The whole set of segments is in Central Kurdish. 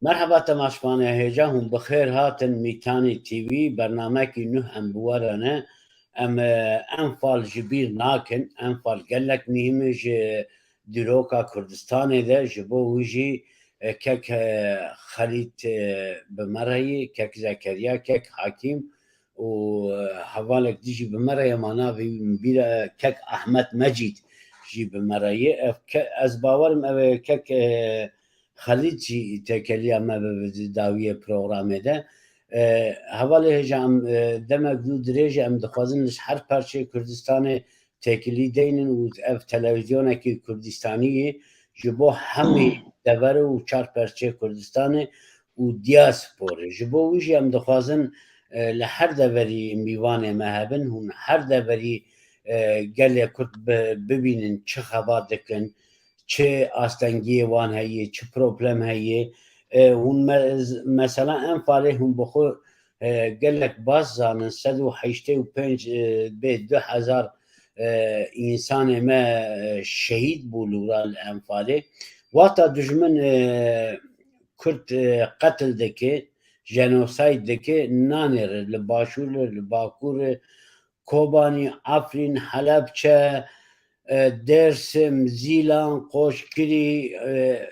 Merheba temaşvanê hêja hûn bi xêr hatin Mîtanî TV bernamekî nuh em bi we re ne em Enfal ji bîr nakin Enfal gelek muhîm e ji dîroka Kurdistanê de ji bo wî jî kek Xelîd bi me re yî kek Zekeriya kek Hakîm û hevalek dî jî bi me re ye ma navê wî min bîr e kek Ahmet Mecîd jî bi me re ye. Ev ez bawer im ev ê kek Xelîd jî têkeliya me bibe di dawiyê programê de. Hevalê hêja em demek dû dirêj e em dixwazin li her parçeyê Kurdistanê têkilî deynin û ev televîzyonekî Kurdistanî yê ji bo hemî deverê û çar perçeyê Kurdistanê û diasporê. Ji bo wî jî em dixwazin li her deverî mîvanê me hebin, hûn her deverî gelê Kurd bibînin çi xebat dikin, çi astengiyê wan heye, çi problem heye. Hûn mesela Enfalê hûn bi xwe gelek baş zanin 185 bê 2000 însanê me şehîd bû li wira li Enfalê. Wexta dijmin Kurd qetil dike, jenosayd dike nanêre li Başûr li Bakur Kobanî, Efrîn, Helebçe, Dêrsim, Zîlan, Qoçgirî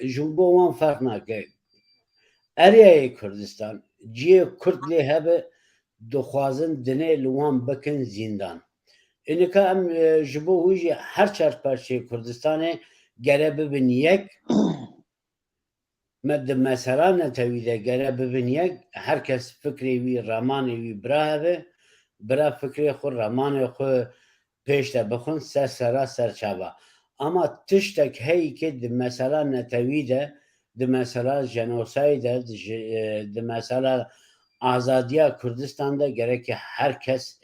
ji bo wan ferq nake. Eryayê Kurdistan ciyê Kurd lê hebe dixwazin dinê li wan bikin zîndan. Nika em ji bo wî jî her çar parçeyê Kurdistanê gere bibin yek. Me di mesela netewî de gere bibin yek, her kes fikrê wî, ramanê wî bira hebe, bira fikrê xwe, ramanê xwe pêş de bixwin ser sera ser çava. Ama tiştek heyî ke di mesela netewî de, di mesela jenosayê de, di mesela azadiya Kurdistan de gerekî her kes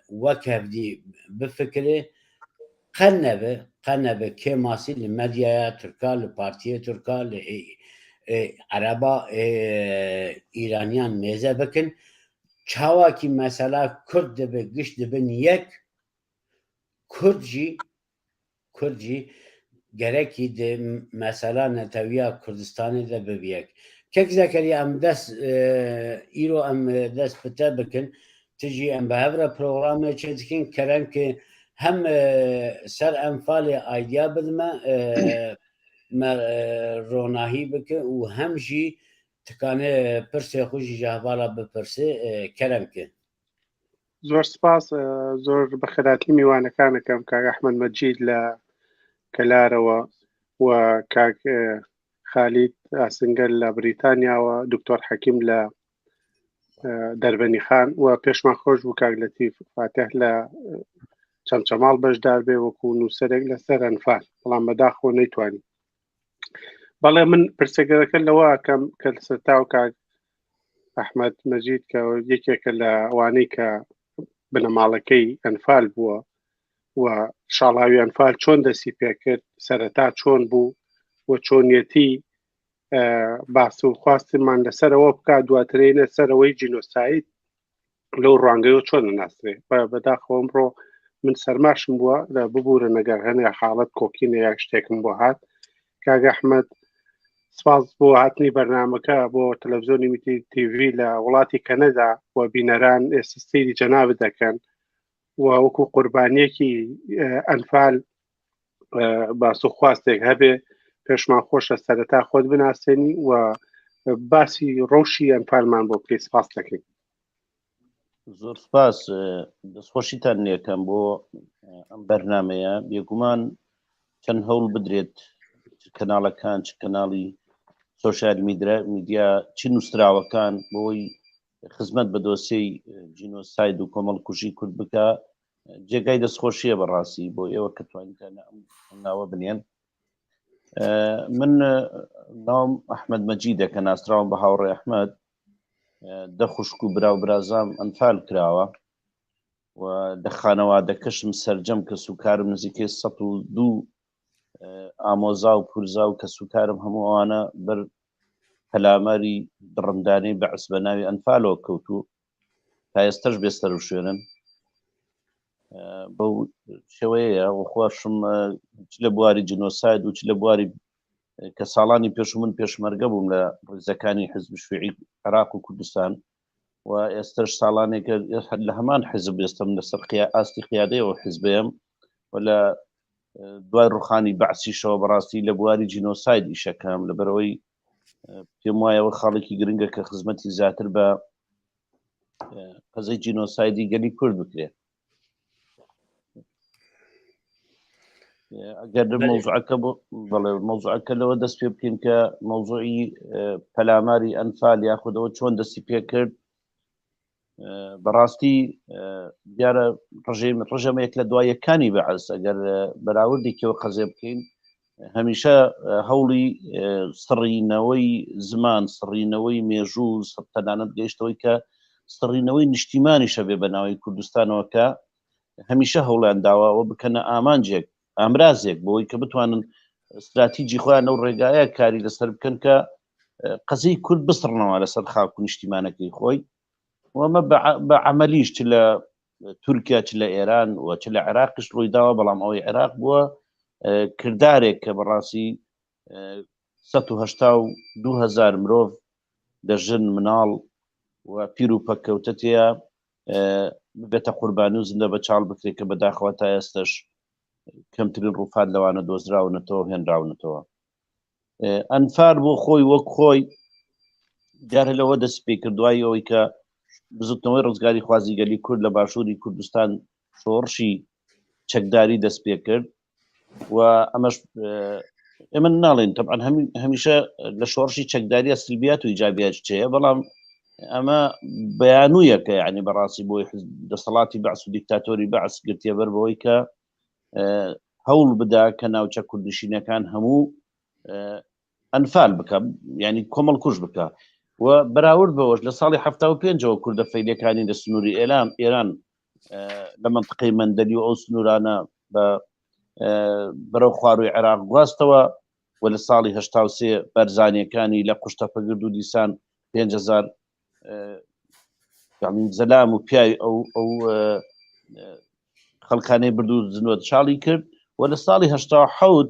wek hevdî bifikirê, Qe nebe, qe nebe kêmasî li medyaya Tirka, li partiyê Tirka, li Ereba Îraniyan mêze bikin. Çawa kî mesela Kurd dibe giş dibin yek, Kurd jî Kurd jî gerekî di mesela netewiya Kurdistanê de bibi yek. Kek Zekeriya em dest îro em dest bi te bikin. Ti jî em bi hev re programê çêdikin kerem ki hem ser Enfalê aydîya bidime me ronahî bike û hem jî tikane pirsê xwe jî ji hevala bipirsê kerem ki. زۆر سپاس زۆر بەخێراتنی میوانەکانەکەم کاک ئەحمەد مەجید لە کەلارەوە و کاک خالید ئاسنگەر لە بریتانیاوە دکتۆر حەکیم لە دەربەنی خان و پێشمان خۆش بوو کاک لەتیف فاتح لە چەمچەماڵ بەشدار بێ وەکو نووسەرێک لەسەر ئەنفال بەڵام بەداخەوە نەیتوانی بەڵێ من پرسەگەرەکە لەوە کەم کە سەرتاو کاک ئەحمد مەجید کە یەکێکە لە ئەوانەی کە بنەماڵەکەی ئەنفال بووە و شاڵاوی ئەنفال چۆن دەستی پێکرد سەرەتا چۆن بوو و چۆنیەتی باس و خواستمان لەسەرەوە بک دواترینە سەرەوەی جینۆساید لەو ڕوانگەیەوە چۆن ناسرێ بەداخەوە ئەمڕۆ من سەرماشم بووە لە ببوورە نەگەر هەنێ حاڵەت کۆکینە یا شتێکم بۆ هات کاک ئەحمد سپاس بۆ هاتنی بەرنمەکە بۆ تەلەڤزیۆنی میتی تیVی لە وڵاتی کەنەدا و بینەران ئێستا سەیری جەنابت دەکەن و وەکو قوربانیەکی ئەنفال باس و خواستێک هەبێ پێشمان خۆشە سەرەتا خۆت بناسێنی و باسی ڕەوشی ئەنفالمان بۆ بکەی سپاس دەکەین. زۆر سپاس دەستخۆشیتان لێکەم بۆ ئەم بەرنمەیە بێگومان چەند هەوڵ بدرێت چ کەناڵەکان چ کەناڵی سۆشیال میدیا چ نووسراوەکان بۆی خزمەت بە دۆسیەی جینۆساید و کۆمەڵکوژی کورد بکە جێگای دەستخۆشیە بەڕاستی بۆ ئێوە کە توانیتانە ئەم ناوە بنێن. من ناوم ئەحمد مەجیدە کە ناسراوم بە هاوڕێ ئەحمد دە خوشک و برا و برازام ئەنفال کراوە و دە خانەوادەکەشم سەرجەم کەس و کارم نزیکەی 102 ئامۆزا و پورزا و کەس و کارم هەموو ئەوانە بەر پەلاماری دڕندانەی بەعس بە ناوی ئەنفالەوە کەوتوو تا ئێستش بێسەر و شوێنن بەو شێوەیە و خۆشم چ لە بواری جینۆساید و چ لە بواری کە ساڵانی پێش من پێشمەرگە بووم لە ڕیزەکانی حزب شوعی عراق و کوردستان و ئێستش ساڵانێکە لە هەمان حزب ئێستم لەسەر قیا ئاستی قیادەیەوە حزبەیەم و لە دوای ڕوخانی بەعسیشەوە بەڕاستی لە بواری جینۆساید ئیشەکەم لەبەرەوەی پێم وایەوە خاڵێکی گرنگە کە خزمەتی زیاتر بە قەزەی جینۆسایدی گەلی کورد بکرێت ئەگەر مەوزوعەکە بەڵێ مەوزوعەکە لەوە دەست پێ بکەین کە مەوزوعی پەلاماری ئەنفال یاخودەوە چۆن دەستی پێ کرد بەڕاستی دیارە ڕژێم ڕژەمە یەک لە دوایەکانی بەعس ئەگەر بەراوردێکیەوە قەزێ بکەین هەمیشە هەوڵی سڕینەوەی زمان سڕینەوەی مێژوو تەنانەت گەیشتەوەی کە سڕینەوەی نیشتیمانیشە بێ بە ناوی کوردستانەوە کە هەمیشە هەوڵیان داوە ئەوە بکەنە ئامانجێک ئامرازێک بۆی کە بتوانن استراتیجی خۆیان لەو ڕێگایە کاری لەسەر بکەن کە قەزیی کورد بسڕنەوە لەسەر خاک و نیشتیمانەکەی خۆی وەمە بە عملیش چ لە تورکیا چ لە ئێران و چ لە عێراقیش ڕوویداوە بەڵام ئەوەی عێراق بووە کردارێک کە بەڕاستی 1970 هزار مرۆڤ لە ژن مناڵ و پیر و پەککەوتە تێیا ببێتە قوربانی و زیندە بە چاڵ بکرێت کە بەداخەوە تا ئێستش کەمترین ڕووفات لەوانە دۆزراونەتەوە هێنراونەتەوە. ئەنفال بۆ خۆی وەک خۆی دیارە لەوە دەست پێ کرد دوای ئەوەی کە بزوتنەوەی ڕزگاری خوازی گەلی کورد لە باشووری کوردستان شۆڕشی چەکداری دەست پێ کرد و ئەمەش ئێمە ناڵێن طبعا هەمیشە لە شۆڕشی چەکداریە سلبیات و ئیجابیات چەیە بەڵام ئەمە بەیانوویەکە یعنی بەڕاستی بۆی دەسەڵاتی بەعس و دیکتاتۆری بەعس گرتیە بەر بەوەی کە هەوڵ بدا کە ناوچە کوردنشینەکان هەموو ئەنفال بکە ینی کۆمەڵ کوش بکە و بەراورد بەوەش لە ساڵی ه پێنجەوە کوردە فەیلەکانی لە سنووری ئێلام ئێران لە منطقەی مەندەلی و ئەو سنوورانە بە بەرەو خواروی عێراق گواستەوە و لە ساڵی هشتاوسێ بەرزانیەکانی لە قوشتەپەگرد و دیسان 5هزار زەلام و پیاوی ئەو ئەو خەڵکانەی برد و زنوە چاڵی کرد و لە ساڵی حوت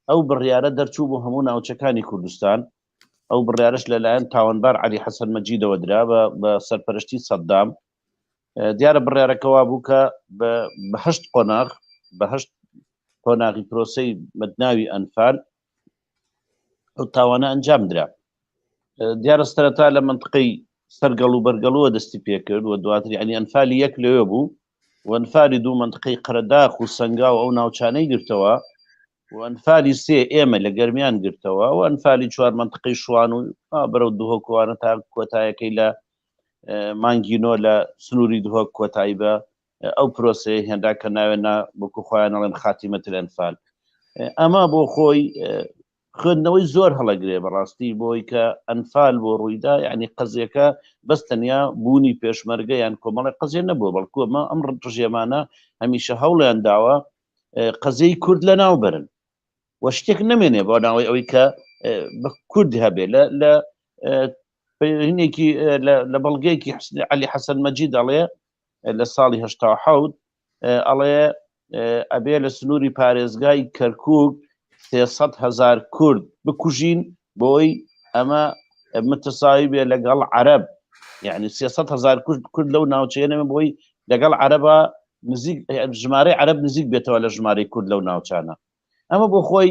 ئەو بڕیارە دەرچوو بۆ هەموو ناوچەکانی کوردستان ئەو بڕیارش لەلایەن تاوانبار علی حەسەن مەجیدەوە درا بە سەرپەرشتی سەددام دیارە بڕیارەکەوا بوو کە بە هەشت قۆناغ بە هەشت قۆناغی پرۆسەی مەدناوی ئەنفال ئەو تاوانە ئەنجام درا دیارە سەرەتا لە منطقەی سەرگەڵ و بەرگەڵوە دەستی پێکرد و دواتر ینی ئەنفالی یەک لەوێ بوو و ئەنفالی دوو منطقەی قەرەداخ و سەنگا و ئەو ناوچانەی گرتەوە و ئەنفالی سێ ئێمە لە گەرمیان گرتەوە و ئەنفالی چوار منطقەی شوان و بەرەو دهۆکوانە تا کۆتایەکەی لە مانگی نۆ لە سنووری دهۆک کۆتایی بە ئەو پرۆسەیە هێنرا کە ناوێ نا وەکو خۆیان ئەڵێن خاتیمەتل ئەنفال ئەمە بۆ خۆی خوێندنەوەی زۆر هەڵەگرێ بەڕاستی بۆی کە ئەنفال بۆ ڕوویدا یعنی قەزیەکە بەس تەنیا بوونی پێشمەرگە یان کۆمەڵی قەزیە نەبووە بەڵکو ئەمە ئەم ڕژێمانە هەمیشە هەوڵیان داوە قەزیەی کورد لە ناو بەرن و شتێک نەمێنێ بۆ ناوەی ئەوەی کە بە کورد هەبێ لە لە هینێکی لە بەڵگەیەکی علی حەسەن مەجید دەڵێ لە ساڵی 1970 ئەڵێ ئەبێ لە سنووری پارێزگای کەرکک 300 هزار کورد بکوژین بۆی ئەمە متساوی بێ لەگەڵ عەرەب یعنی 300 هزار کورد کورد لەو ناوچەیە نەمە بۆی لەگەڵ عەرەبە نزیک ژمارەی عەرەب نزیک بێتەوە لە ژمارەی کورد لەو ناوچانە ئەمە بۆ خۆی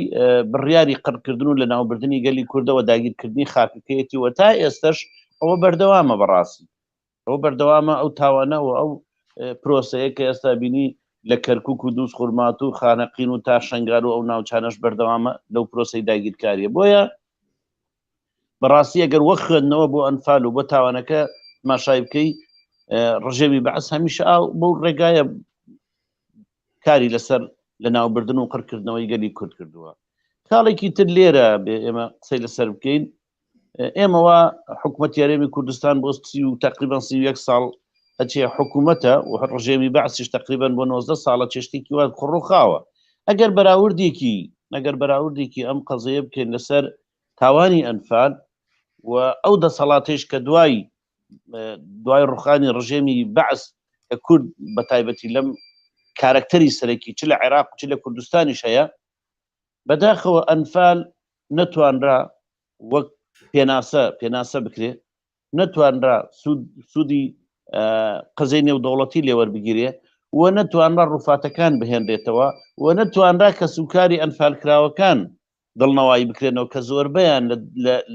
بڕیاری قڕکردن و لە ناوبردنی گەلی کوردەوە داگیرکردنی خاکەکەیەتی و تا ئێستش ئەوە بەردەوامە بەڕاستی ئەو بەردەوامە ئەو تاوانە و ئەو پرۆسەیە کە ئێستا بینی لە کەرکک و دووز خورمات و خانەقین و تا شنگال و ئەو ناوچانەش بەردەوامە لەو پرۆسەی داگیرکاریە بۆیە بەڕاستی ئەگەر وەک خوێندنەوە بۆ ئەنفال و بۆ تاوانەکە ماشای بکەی ڕژێمی بەعس هەمیشە ئاو بەو ڕێگایە کاری لەسەر لە ناوبردن و قڕکردنەوەی گەلی کورد کردووە. خاڵێکی تر لێرە بێ ئێمە قسەی لەسەر بکەین ئێمەوە حکوومەت یاێمی کوردستان بۆ سی و تقریبان 31 ساڵ ئەچێ حکوومەتە و ڕژێمی بەعسیش تقریبان بۆ 90 ساڵە چێشتێکی وا خڕوخاوە ئەگەر بەراوردێکی ئەگەر بەراوردێکی ئەم قەزەیە بکەین لەسەر تاوانی ئەنفال و ئەو دەسەڵاتیش کە دوای دوای ڕوخانی ڕژێمی بەعس کە کورد بە تایبەتی لەم کارەکتەری سەرەکی چ لە عێراق چ لە کوردستانیش هەیە بەداخەوە ئەنفال نەتوانرا وەک پێناسە پێناسە بکرێ نەتوانرا سوودی قەزەی نێودەوڵەتی لێوەربگیرێ و نەتوانرا ڕوفاتەکان بهێنرێتەوە و نەتوانرا کەسوکاری ئەنفالکراوەکان دڵنەوایی بکرێنەوە کە زۆربەیان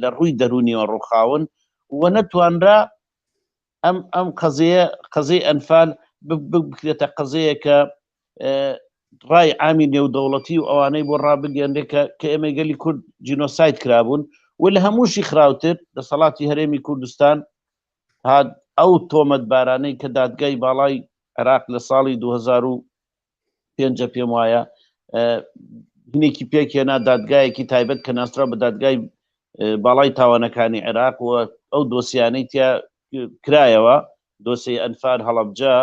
لە ڕووی دەروونیەوە ڕووخاون و نەتوانرا ئەم ئەم قەزەیە قەزەی ئەنفال بکرێتە قەزەیە کە ڕای عامی نێودەوڵەتی و ئەوانەی بۆ ڕابگەێنرێ کە کە ئێمەی گەلی کورد جینۆساید کرابوون و لە هەمووشی خراوتر دەسەڵاتی هەرێمی کوردستان هات ئەو تۆمەتبارانەی کە دادگای باڵای عێراق لە ساڵی 2000 پێنجە پێم وایە هینێکی پێکهێنا دادگایەکی تایبەت کە ناسرا بە دادگای باڵای تاوانەکانی عێراق و ئەو دۆسیانەی تیا کرایەوە دۆسی ئەنفال هەڵەبجە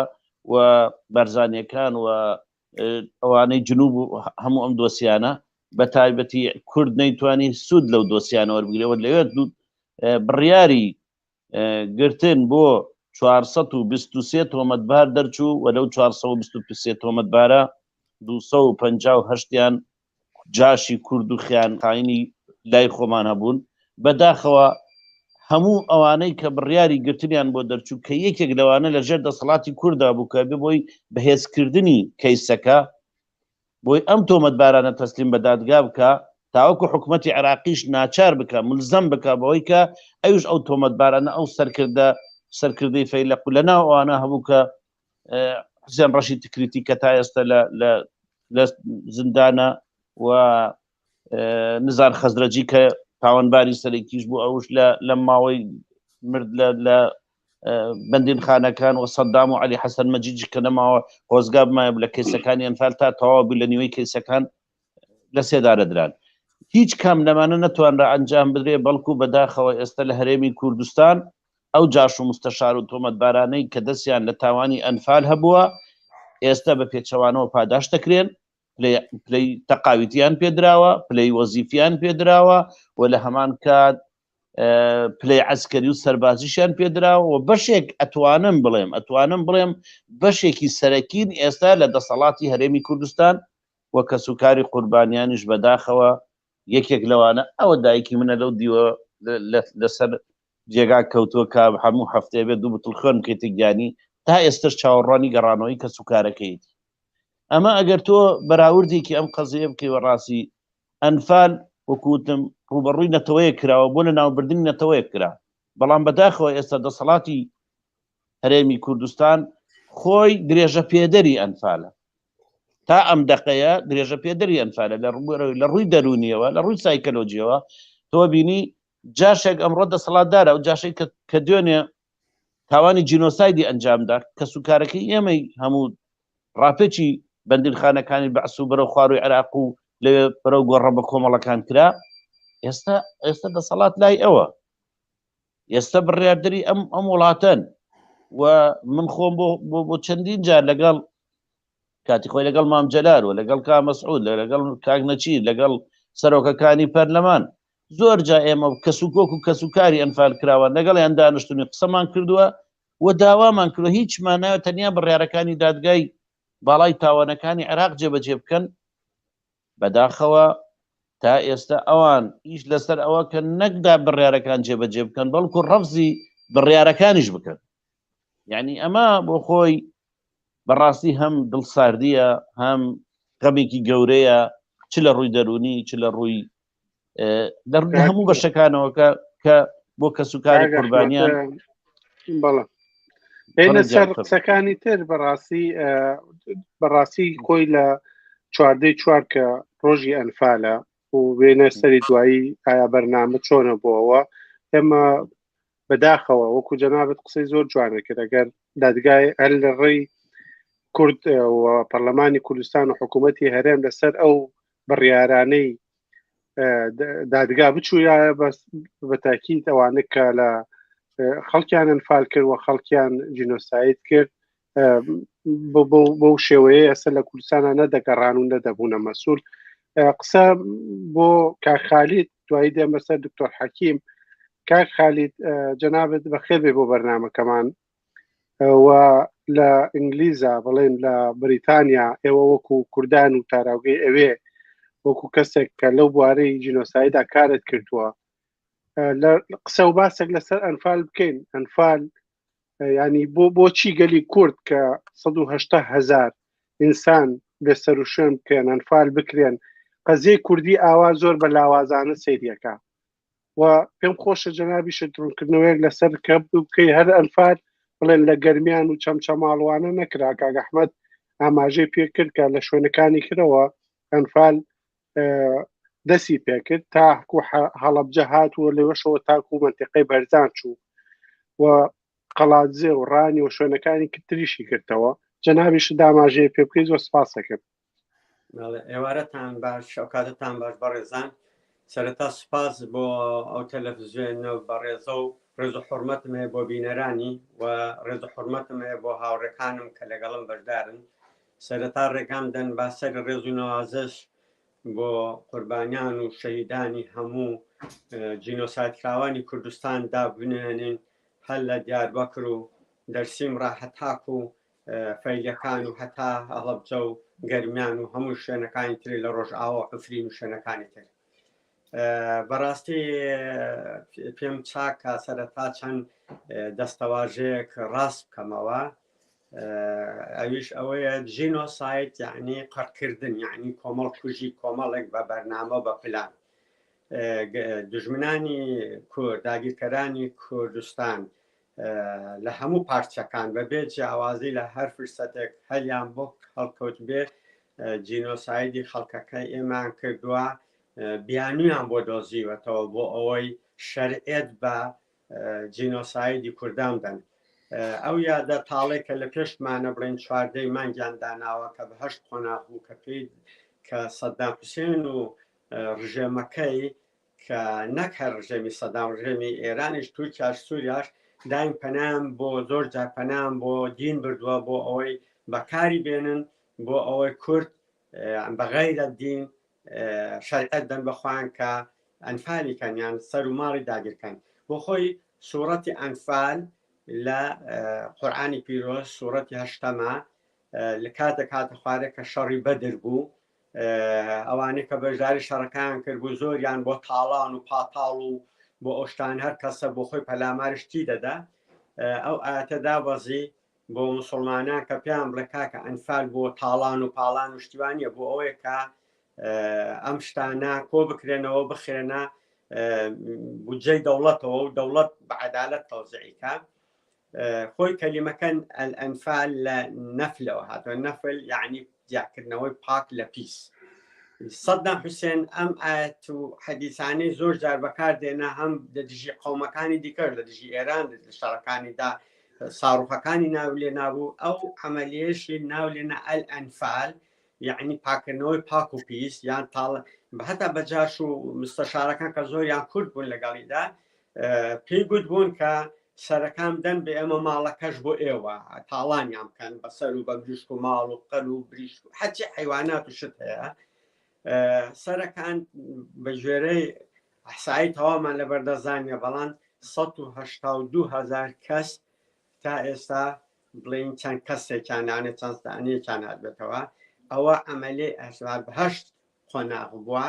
و بەرزانیەکان و ئەوانەی جنوب و هەموو ئەم دۆسیانە بە تایبەتی کورد نەیتوانی سوود لەو دۆسیانە وەربگرەوە لەوێت بڕیاری گرتن بۆ 423 تۆمەتبار دەرچوو و لەو 423 تۆمەتبارە 258یان جاشی کورد و خیان خاینی لای خۆمان هەبوون بەداخەوە هەموو ئەوانەی کە بڕیاری گرتنیان بۆ دەرچوو کە یەکێک لەوانە لە ژێر دەسەڵاتی کووردا بوو کە بێ بۆی بەهێزکردنی کەیسەکە بۆی ئەم تۆمەتبارانە تەسلیم بە دادگا بکا تاوەکو حکومەتی عێراقیش ناچار بکا ملزەم بکا بەوەی کە ئەوش ئەو تۆمەتبارانە ئەو سەرکردە سەرکردەی فەیلەق و لەناو ئەوانە هەبوو کە حسێن ڕەشی تکریتی کە تا ئێستا لە لە زیندانە و نزار خەزرەجی کە تاوانباری سەرەکیش بوو ئەوش لە لەم ماوەی مرد لە لە بەندینخانەکان و سەدام و علی حەسەن مەجیدیش کە نەماوە خۆزگا بمایە لە کەیسەکانی ئەنفال تا تەواو بوو لە نیوەی کەیسەکان لە سێدارە دران هیچ کام لەمانە نەتوانرا ئەنجام بدرێ بەڵکو بەداخەوە ئێستا لە هەرێمی کوردستان ئەو جاش و مستەشار و تۆمەتبارانەی کە دەستیان لە تاوانی ئەنفال هەبووە ئێستا بە پێچەوانەوە پاداشت دەکرێن پلەی تەقاویتیان پێدراوە پلەی وەزیفیان پێدراوە و لە هەمان کات پلەی عسکەری و سەربازیشیان پێدراوە و بەشێک ئەتوانم بڵێم ئەتوانم بڵێم بەشێکی سەرەکین ئێستا لە دەسەڵاتی هەرێمی کوردستان و کەسوکاری قوربانیانیش بەداخەوە یەکێک لەوانە ئەوە دایکی منە لەو دیوە لەسەر جێگا کەوتووە کە هەموو هەفتەیە بێت دوو بتڵ خوێن بکەیتە گیانی تا ئێستش چاوەڕوانی گەڕانەوەی کەسوکارەکەیتی ئەمە ئەگەر تۆ بەراوردێکی ئەم قەزیە بکەی وە ڕاستی ئەنفال وەکوتم ڕوبەڕووی نەتەوەیەک کراوە بۆ لە ناوبردنی نەتەوەیەک کرا بەڵام بەداخەوە ئێستا دەسەڵاتی هەرێمی کوردستان خۆی درێژە پێدەری ئەنفالە تا ئەم دقەیە درێژە پێدەری ئەنفالە لە ڕووی لە ڕووی دەرونیەوە لە ڕووی سایکەلۆجیەوە تۆ بینی جاشێک ئەمڕۆ دەسەڵاتدارە و جاشێک کە دوێنێ تاوانی جینۆسایدی ئەنجامدا کەسوکارەکەی ئێمەی هەموو ڕاپێچی بەندینخانەکانی بەعس و بەرەو خواروی عێراق و لەوێ بەرەو گۆڕە بە کۆمەڵەکان کرا ئێستا ئێستا دەسەڵات لای ئەوە ئێستا بڕیاردەری ئەم ئەم وڵاتەن و من خۆم بۆ بۆ چەندین جار لەگەڵ کاتی خۆی لەگەڵ مام جەلال و لەگەڵ کا مەسعود لەگەڵ کاک نەچیر لەگەڵ سەرۆکەکانی پەرلەمان زۆر جا ئێمە کەس و کۆک و کەس و کاری ئەنفال کراوە لەگەڵیان دانیشتونی قسەمان کردووە و داوامان کردووە هیچمان ناوێت تەنیا بڕیارەکانی دادگای باڵای تاوانەکانی عێراق جێبەجێ بکەن بەداخەوە تا ئێستا ئەوان ئیش لەسەر ئەوە کە نەکدا بڕیارەکان جێبەجێ بکەن بەڵکو ڕەفزی بڕیارەکانیش بکەن یعنی ئەمە بۆ خۆی بەڕاستی هەم دڵساردیە هەم غەمێکی گەورەیە چ لە ڕووی دەرونی چ لە ڕووی لە هەموو بەشەکانەوە کە کە بۆ کەسوکاری قوربانیان بەڵێ بینە سەر قسەکانی تر بەڕاستی بەڕاستی خۆی لە چواردەی چوار کە ڕۆژی ئەنفالە و وێنە سەری دوایی ئایا بەرنامە چۆنە بووەوە ئێمە بەداخەوە وەکو جەنابەت قسەی زۆر جوانە کرد ئەگەر دادگای هەر لە ڕێی کورد و پەرلەمانی کوردستان و حکوومەتی هەرێم لەسەر ئەو بڕیارانەی دادگا بچوویایە بەس بە تاکیت ئەوانە کە لە خەڵکیان ئەنفال کرد و خەڵکیان جینۆساید کرد بەو شێوەیە ئێستا لە کوردستانە نەدەگەڕان و نەدەبوونە مەسول. قسە بۆ کاک خالید، دوایی دێمە سەر دکتۆر حەکیم. کاک خالید جەنابت بەخێر بێ بۆ بەرنامەکەمان و لە ئینگلیزا بڵێن لە بریتانیا ئێوە وەکو کوردان و تاراوگەی ئەوێ وەکو کەسێک کە لەو بوارەی جینۆسایدا کارت کردووە لە قسە و باسێک لەسەر ئەنفال بکەین. ئەنفال ینی بۆ بۆچی گەلی کورد کە 180 هزار ئینسان بێ سەروشوێن بکرێن، ئەنفال بکرێن، قەزیەی کوردی ئاوا زۆر بە لاوازانە سەیریەکە و پێم خۆشە جەنابیشت ڕوونکردنەوەیەک لەسەر کە بکەی. هەر ئەنفال بڵێن لە گەرمیان و چەمچەماڵوانە نەکرا، کاک ئەحمەد ئاماژەی پێکرد کە لە شوێنەکانی کرەوە ئەنفال دەسی پێکرد تاکو هەڵەبجە هات و لەوەشەوە تاکو منتیقەی بەرزان چوو و قەڵادزێ و ڕانی و شوێنەکانی تریشی گرتەوە. جەنابیش داماژەیە پێ بکەی زۆر سپاس دەکەم. ئێوارەتان باش، ئەوکاتەتان باش بەڕێزان. سەرەتا سوپاس بۆ ئەو تەلەفزیۆنە بەڕێزە و ڕێز و حرمەتم هەیە بۆ بینەرانی و ڕێز و حرمەتم هەیە بۆ هاوڕێکانم کە لەگەڵم بەشدارن. سەرەتا ڕێگام دەن با سەری ڕێز و نەوازش بۆ قوربانیان و شەهیدانی هەموو جینۆسایدکراوانی کوردستان دابنێنین، هەر لە دیاربەکر و دەرسیم ڕا هەتاکو فەیلەکان و هەتا هەڵەبجە و گەرمیان و هەموو شوێنەکانی تری لە ڕۆژئاوا و عفرین و شوێنەکانی تر. بەڕاستی پێم چاکە سەرەتا چەند دەستەواژەیەک ڕاست بکەمەوە، ئەویش ئەوەیە جینۆساید یعنی قڕکردن، یعنی کۆمەڵ کوژی کۆمەڵێک بە بەرنامە بە پلان. دژمنانی کورد، داگیرکەرانی کوردستان لە هەموو پارچەکان بەبێ جیاوازی لە هەر فرسەتێک هەلیان بۆ هەڵکەوت بێ جینۆسایدی خەڵکەکە ئێمان کردووە، بیانویان بۆ دۆزیوەتەوە بۆ ئەوەی شەرعێت بە جینۆسایدی کوردان بن. ئەو یادە تاڵێک کە لە پێشمانە بڵێن چواردەی مانگیان داناوە کە بە هەشت قۆناغ بوو کە پێی کە سەدام حوسێن و ڕژێمەکەی، کە نەک هەر ڕژێمی سەدام، ڕژێمی ئێرانیش، تورکیاش، سووریاش دایم پەنام بۆ زۆر جار پەنام بۆ دین بردووە بۆ ئەوەی بەکاری بێنن بۆ ئەوەی کورد بە غەیرە دین شەرعەت دەن بە خۆیان کە ئەنفالی کەن یان سەر و ماڵی داگیرکەن. بۆ خۆی سوڕەتی ئەنفال لە قورئانی پیرۆز سوڕەتی هەشتەمە، لە کاتێک هاتە خوارێ کە شەڕی بەدر بوو. ئەوانەی کە بەشداری شەڕەکان کرد بوو زۆریان بۆ تاڵان و پاتاڵ و بۆ ئەوشتان هەر کەسە بۆ خۆی پەلامارشتی دەدا. ئەو ئاەتە دابەزی بۆ مسلمانان کە پێیان بڵێ کاکە ئەنفال بۆ تاڵان و پاڵان و شتیوانە، بۆ ئەوەیە کە ئەم شتانە کۆ بکرێنەوە بخرێنە بودجەی دەوڵەتەوە و دەوڵەت بە عەدالەت تەوزیعی کە. خۆی کەلیمەکەن الانفال لە نەفلەوە هاتووە، نەفل یعنی جیاکردنەوەی پاک لە پیس. سەدام حوسێن ئەم ئاەت و حەدیسانەی زۆر جار بەکار دێنا، هەم لە دژی قەومەکانی دیکەش، لە دژی ئێران لە شەڕەکانیدا ساروخەکانی ناو لێ نابوو، ئەو عملیەشی ناو لێنا ئەلئەنفال، یعنی پاکردنەوەی پاک و پیس یان تاڵ. هەتا بە جاش و مستەشارەکان کە زۆریان کورد بوون لەگەڵیدا پێی گوت بوون کە سەرەکان دەن بە ئێمە ماڵەکەش بۆ ئێوە، تاڵانیان بکەن بە سەر و بە مریشک و ماڵ و قەل و بریشک و هەرچی حیوانات و شت هەیە سەرەکان. بە گوێرەی ئەحسایی تەوامان لە بەردەستانە، بەڵام 182 هزار کەس تا ئێستا بڵین چەند کەسێکیان لانێ چەند دانەیەکیان هاتبێتەوە. ئەوە عملی هەشتا هەشت قۆناغ بووە،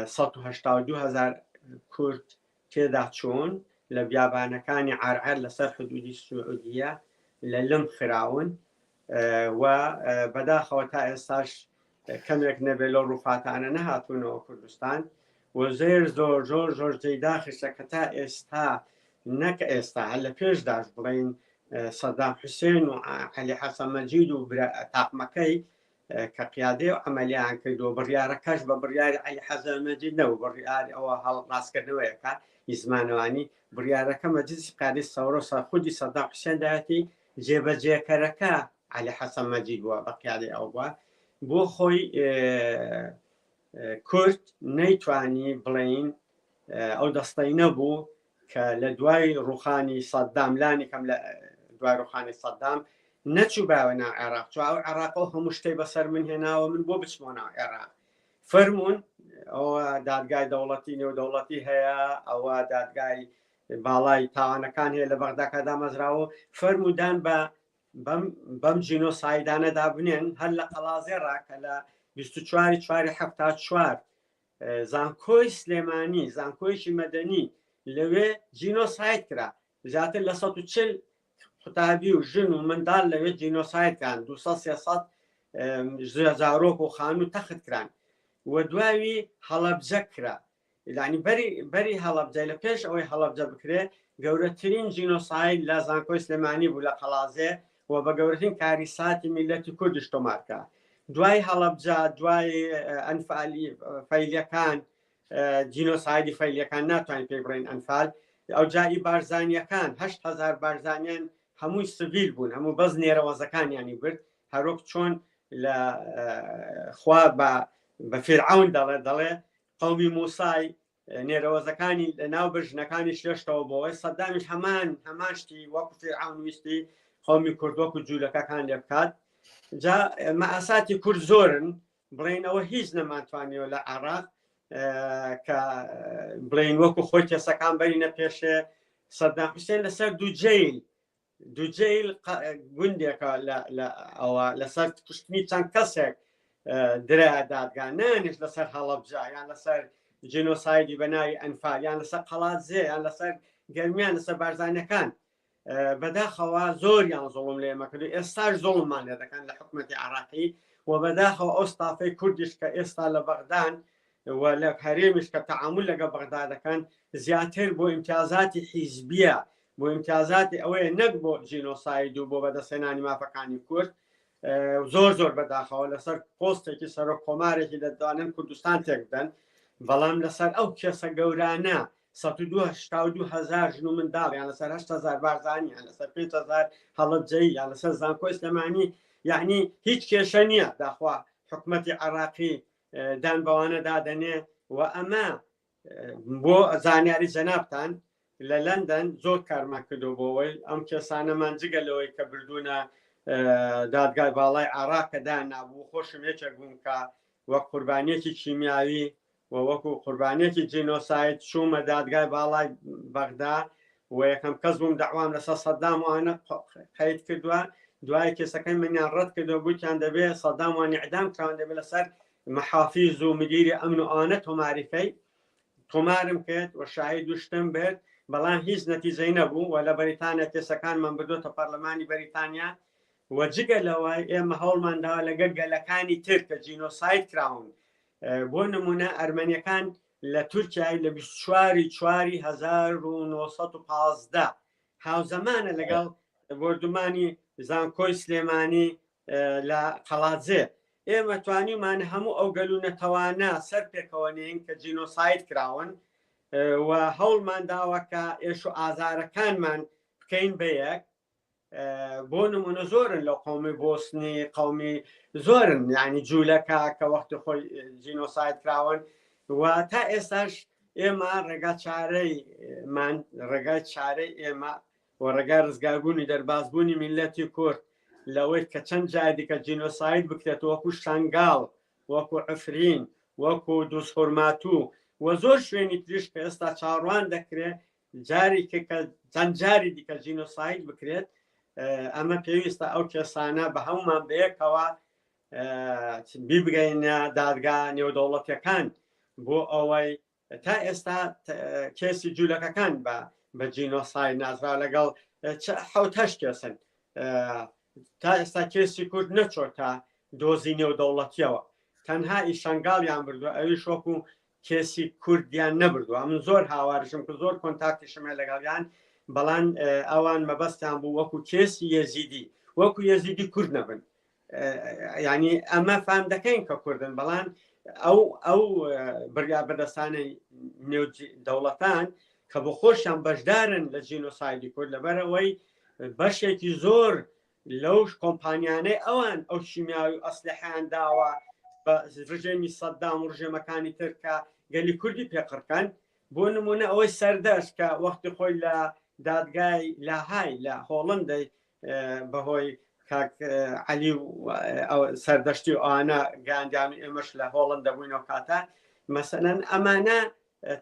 182 هزار کورد تێدا چوون لە بیابانەکانی عەرعەر لەسەر حدودی سعودیە لە لم خراون و بەداخەوە تا ئێستاش کەمێک نەبێت لەو ڕوفاتانە نەهاتوونەوە کوردستان. و زێر زۆر زۆر زۆر جێی داخیشە کە تا ئێستا، نەک ئێستا هەر لە پێشداش بڵین سەدام حوسێن و عەلی حەسەن مەجید و تاقمەکەی کە قیادەی و عملیان کردو بڕیارەکەش بە بڕیاری عەلی حەسەن مەجید نەبوو، بڕیاری ئەوە هەڵ ڕاستکردنەوەیەکە زمانەوانی، بڕیارەکە مەجلیسی قیادەی سەورە و خودی سەدام حوسێن دایەتی، جێبەجێکەرەکە عەلی حەسەن مەجید بووە بە قیادەی ئەو بووە بۆ خۆی. کورد نەیتوانی بڵین ئەو دەستەی نەبوو کە لە دوای ڕوخانی سەددام لانی کەم لە دوای ڕوخانی سەددام نەچوو باوە ناو عێراق چوە ئەو عێراق و هەموو شتەی بەسەر من هێناوە من بۆ بچمەوە ناو عێراق فەرمونون ئەوە دادگای دەوڵەتی نێودەوڵەتی هەیە ئەوە دادگای باڵای تاوانەکان هەیە لە بەغداکە دامەزراوە فەرمودان بە بەم جینۆسایدانە دابنێن هەر لە قەڵازێ ڕا کە لە 24 چواری 74 زانکۆی سلێمانی زانکۆیەکی مەدەنی لەوێ جینۆساید کرا زیاتر لە 140 قوتابی و ژن و منداڵ لەوێ جینۆساید کران 200 300 زارۆک و خانوو تەخت کران و دواوی هەڵەبجە کرا یانی بەری بەری هەڵەبجە لە پێش ئەوەی هەڵەبجە بکرێ گەورەترین جینۆساید لە زانکۆی سلێمانی بوو لە قەڵازێ و بە گەورەترین کاریساتی میلەتی کوردیش تۆمارکە دوای هەڵەبجە دوای ئەنفالی فەیلیەکان جینۆسایدی فەیلیەکان ناتوانین پێی بڵێین ئەنفال ئەو جایی بارزانیەکان 8هزار بارزانیان هەمووی سڤیل بوون هەموو بەس نێرەوەزەکانیانی برد هەرۆک چۆن لە خوا بە بە فیرعون دەڵێ دەڵێ قەومی موسای نێرەوەزەکانی لە ناو بە ژنەکانی شێشتەوە بۆەوەی سەدامیش هەمان هەمان شتی وەکو فیرعون ویستی قەومی کورد وەکو جوولەکەکان لێ بکات جا مەئاساتی کورد زۆرن بڵێن ئەوە هیچ نەمانتوانیەوە لە عراق کە بڵێن وەکو خۆی کەسەکان بەرینە پێشێ سەدام حوسێن لەسەر دوو جەیل دوجەیل گوندێکە لە ئەوە لەسەر کوشتنی چەند کەسێک درا دادگا نانیش لەسەر هەڵەبجە یان لەسەر جینۆسایدی بە ناوی ئەنفال یان لەسەر قەڵادزێ یان لەسەر گەرمیان لەسەر بارزانەکان بەداخەوە زۆریان زوڵم لێ مەکرد و ئێستاش زوڵممان لێ دەکەن لە حکوومەتی عراقی و بەداخەوە ئەو ستافەی کوردیش کە ئێستا لە بەغدان و لە هەرێمیش کە تەعامل لەگەڵ بەغدا دەکەن زیاتر بۆ ئیمتیازاتی حیزبیە بۆ ئیمتیازاتی ئەوەیە نەک بۆ جینۆساید و بۆ بەدەستهێنانی مافەکانی کورد زۆر زۆر بەداخەوە لەسەر پۆستێکی سەرۆک کۆمارێکی دەتوانن کوردستان تێک بدەن بەڵام لەسەر ئەو کێسە گەورانە 1970 هزار ژن و منداڵ یان لەسەر 8 هزار بارزانی یان لەسەر 5 هزار هەڵەبجەیی یان لەسەر زانکۆی سلێمانی یعنی هیچ کێشە نییە داخوا حکومەتی عراقی دان بەوانە دادەنێ و ئەمە بۆ زانیاری جەنابتان لە لەندەن زۆر کارمان کردو بۆەوەی ئەم کێسانەمان جگە لەوەی کە بردوونە دادگای باڵای عراق کە دانابوو خۆشم یەکێک بووم کە وەک قوربانیەکی کیمیاوی و وەکو قوربانیەکی جینۆساید چوومە دادگای باڵای بەغدا و یەکەم کەس بووم داوام لەسەر سەدام وانە قەید کردووە دوای کێسەکەی منیان ڕەت کردەوە گوتیان دەبێ سەدام وانی ئەدام کراون دەبێت لەسەر محافیز و مدیری ئەمن و ئەوانە تۆماریکەی تۆمارم کرد و شاهید و شتم برد بەڵام هیچ نەتیجەی نەبوو و لە بەریتانیا کێسەکانمان بردۆتە پەرلەمانی بەریتانیا و جگە لەوە ئێمە هەوڵمان داوە لەگەڵ گەلەکانی تر کە جینۆساید کراون بۆ نمونە ئەرمەنیەکان لە تورکیای لە 24 چواری 1915 هاوزەمانە لەگەڵ بۆردومانی زانکۆی سلێمانی لە قەڵادزێ ئێمە توانیمان هەموو ئەو گەل و نەتەوانە سەر پێکەوە نین کە جینۆساید کراون و هەوڵمان داوە کە ئێش و ئازارەکانمان بکەین بە یەک بۆ نمونە زۆرن لە قومی بۆسنی قومی زۆرن یعنی جوولەکە کە وەختی خۆی جینۆساید کراون و تا ئێستاش ئێمە ڕێگا چارەی مان ڕێگای چارەی ئێمە و ڕێگای ڕزگاربوونی دەربازبوونی میللەتی کورد لەوەی کە چەند جار دیکە جینۆساید بکرێت وەکو شەنگاڵ وەکو عفرین وەکو دووزخورماتوو و زۆر شوێنی تریش کە ئێستا چاوەڕوان دەکرێت جارێک کە چەند جاری دیکە جینۆساید بکرێت ئەمە پێویستە ئەو کێسانە بە هەمومان بەیەکەوە بیبگەینە دادگا نێودەوڵەتەکان بۆ ئەوەی تا ئێستا کێسی جوولەکەکان بە بە جینۆساید نازرا لەگەڵ حوتەش کێسن تا ئێستا کێسی کورد نەچۆتە دۆزی نێودەوڵەتیەوە تەنها ئیشانگاڵیان بردووە ئەویش وەکو کێسی کوردیان نەبردووە من زۆر هاوارشم کە زۆر کۆنتاکتیشم هەیە لەگەڵیان بەڵام ئەوان مەبەستیان بوو وەکو کێسی یەزیدی وەکو یەزیدی کورد نەبن ینی ئەمە فام دەکەین کە کوردن بەڵام ئەو ئەو بڕیار بەدەستانەی نێو دەوڵەتان کە بۆ خۆشیان بەشدارن لە جینۆسایدی کورد لەبەرەوەی بەشێکی زۆر لەو کۆمپانیانەی ئەوان ئەو شیمیاوی و ئەسلحیان داوە بە ڕژێمی سەددام و ڕژێمەکانی تر کە گەلی کوردی پێقڕکەن بۆ نمونە ئەوەی سەردەشت کە وەختی خۆی لە دادگای لاهای لە هۆڵندەی بەهۆی کاک علی و سەردەشتی و ئەوانە گاندیان و ئێمەش لە هۆڵند دەبووینەوە کاتە مەسەلەن ئەمانە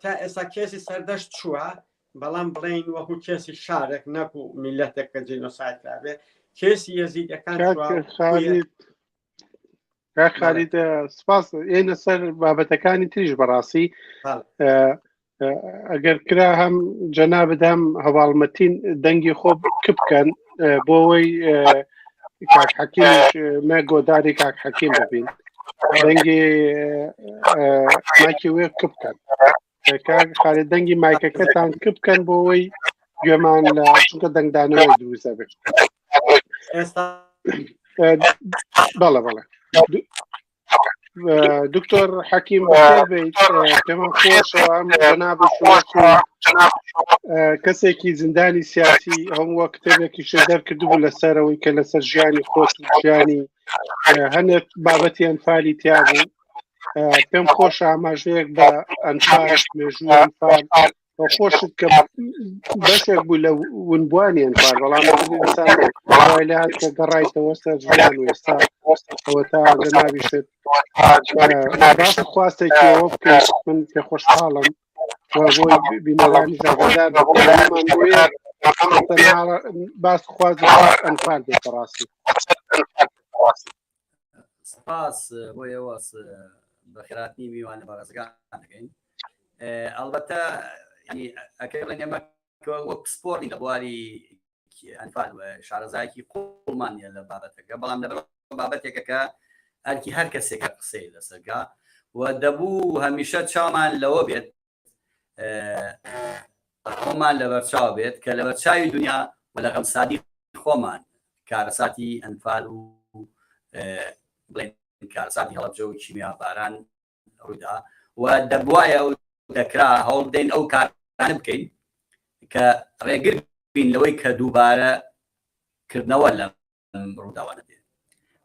تا ئێستا کێسی سەردەشت چووە بەڵام بڵێین وەکو کێسی شارێک نەکو میلەتێک کە جینۆساید کرابێ کێسی یەزیدەکان کاک خالید سپاس ئێنە سەر بابەتەکانی تریش بەڕاستی ئەگەر کرا هەم جەنابت هەم هەواڵمەتین دەنگی خۆ کبکەن بۆ ئەوەی کاک حەکیمیش مە گۆداری کاک حەکیم ببین دەنگی مایکی وێ کبکەن کاک خالید دەنگی مایکەکەتان کبکەن بۆ ئەوەی گوێمان لە چونکە دەنگدانەوەی دروستە بێت ئێستا بەڵێ بەڵێ دکتۆر حەکیم بەخێر بیت پێمان خۆشە ئەم جەنابش وەکو کەسێکی زیندانی سیاسی هەموو کتێبێکی دەرکردبوو لەسەرەوەی کە لەسەر ژیانی خۆت و ژیانی هەنێک بابەتی ئەنفالی تیا بوو پێم خۆشە ئاماژەیەک بە ئەنفال مێژوو ئەنفال خۆشت کە بەشێک بوو لە ونبووانی ئەنفال بەڵام ئینسان وای لێ هات کە گەڕایتەوە سەر ژیان و ئێستا ئەوە تا جەنابیشت باس و خواستێکی ئەوە بکەیت من پێ خۆشحاڵم و بۆی بینەرانی ئاگادار بکەمان بۆیە تەنها باس و خواست ئەنفال بێت بەڕاستی سپاس بۆ ئێوە بەخێراتنی میوانە بەڕێزەکان دەکەین ئەڵبەتە ئەکەی بڵێن ئێمە وەک پسپۆڕی لە بواری ئەنفال شارەزایەکی قوڵمان نیە لە بابەتەکە بەڵام لەبەر بابەتێکە کە ئەرکی هەر کەسێکە قسەی لەسەرگا و دەبوو هەمیشە چامان لەوە بێت خۆمان لەبەرچاو بێت کە لەبەرچاوی دنیا و لە غەمسادی خۆمان کارەساتی ئەنفال و بڵێن کارەساتی هەڵەبجە و کیمیاباران ڕوودا و دەبواە و دەکرا هەوڵ بدەین ئەو کارانە بکەین کە ڕێگر بین لەوەی کە دووبارە کردنەوە لە ڕووداوانە دێت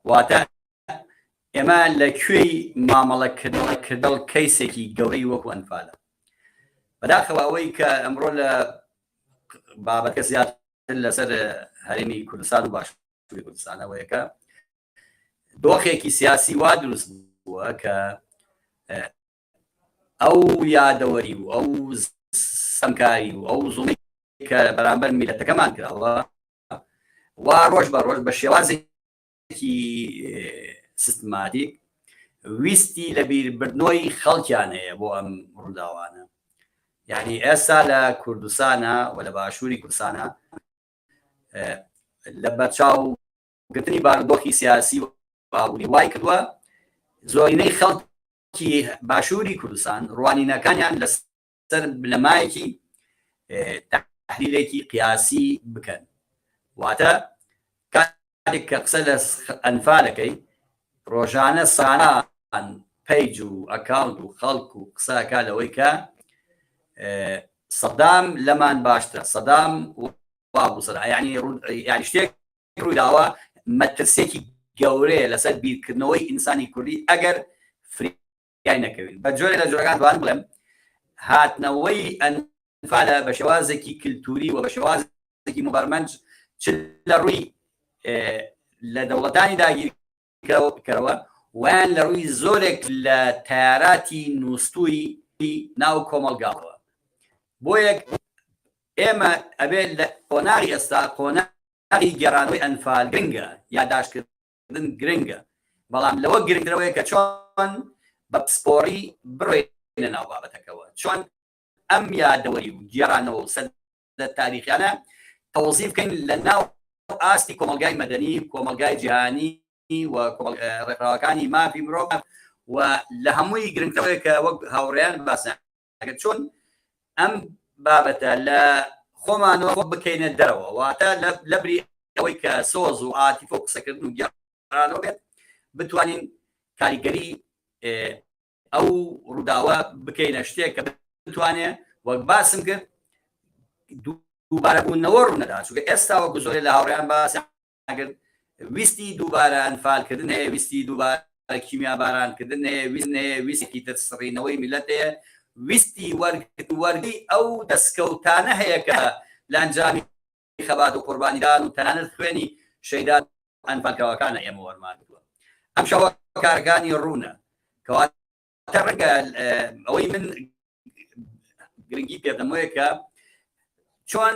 واتە ئێمە لە کوێی مامەڵەکردنەوە کردڵ کەیسێکی گەورەی وەکو ئەنفالە بەداخەوە ئەوەی کە ئەمڕۆ لە بابەتە زیاتر لەسەر هەرێمی کوردستان و باشووری کوردستان ئەوەیە کە دۆخێکی سیاسی وا دروست بووە کە ئەو یادەوەری و ئەو سەمکاری و ئەو زوڵی کە بەرامبەر میلەتەکەمان کراوە وا ڕۆژ بە ڕۆژ بە شێوازێکی سیستماتیک ویستی لە بیربردنەوەی خەڵکیان هەیە بۆ ئەم ڕووداوانە یعنی ئێستا لە کوردستانە و لە باشووری کوردستانە لە بەرچاو گرتنی بارودۆخی سیاسی و ئابووری وای کردووە زۆرینەی خەڵکی باشووری کوردستان ڕوانینەکانیان لەسەر بنەمایەکی تحلیلێکی قیاسی بکەن واتە کاتێک کە قسە لە ئەنفالەکەی ڕۆژانە سانان page و account و خەڵک و قسەکە لەوەی کە سەدام لەمان باشترە سەدام وابوو سەدا یعنی یعنی شتێک ڕوویداوە مەترسیەکی گەورەیە لەسەر بیرکردنەوەی ئینسانی کوردی ئەگەر فریای نەکەوین بە جۆرێ لە جۆرەکان توانم بڵێم هاتنەوەی ئەنفالە بە شێوازێکی کللتوری و بە شێوازێکی مبەرمەنج چ لە ڕووی لە دەوڵەتانی داگیر کەرەوە ویان لە ڕووی زۆرێک لە تەیاراتی نووستووی ناو کۆمەڵگاوە بۆیە ئێمە ئەبێت لە قۆناغی ئێستا قۆناغی گێڕانەوەی ئەنفال گرنگە، یاداشتکردن گرنگە، بەڵام لەوە گرنگترەوەیە کە چۆن بە پسپۆڕی بڕۆینە ناو بابەتەکەوە، چۆن ئەم یادەوەری و گێڕانەوە و سەدە تاریخیانە تەوزیف بکەین لە ناو ئاستی کۆمەڵگای مەدەنی، کۆمەڵگای جیهانی و ڕێکخراوەکانی مافی مرۆڤ و لە هەمووی گرنگترەوەیە کە وەک هاوڕێیان باسیان ئەگەر چۆن ئەم بابەتە لە خۆمانەوە بکەینە دەرەوە واتە لە بری ئەوەی کە سۆز و عاتیفە و قسەکردن و گێڕانەوە بێت بتوانین کاریگەری ئەو ڕووداوە بکەینە شتێک کە بتوانێ وەک باسم کرد دووبارەبوونەوە ڕوونەدا چونکە ئێستا وەکو زۆرێ لە هاوڕێیان باسیان کرد ویستی دووبارە ئەنفالکردن هەیە ویستی دووبارە. کیمیابارانکردن هەیە، ویست هەیە، ویستی تر سڕینەوەی میللەت هەیە، ویستی وەرگرتنی ئەو دەسکەوتانە هەیە کە لە ئەنجامی خەبات و قوربانیدان و تەنانەت خوێنی شەیدان و ئەنفالکراوەکانە ئێمە وەرمان گرتووە. ئەمشەو هۆکارەکانی ڕوونە. کەواتە ڕەنگە ئەوەی من گرنگی پێ بدەم ئەوەیە کە چۆن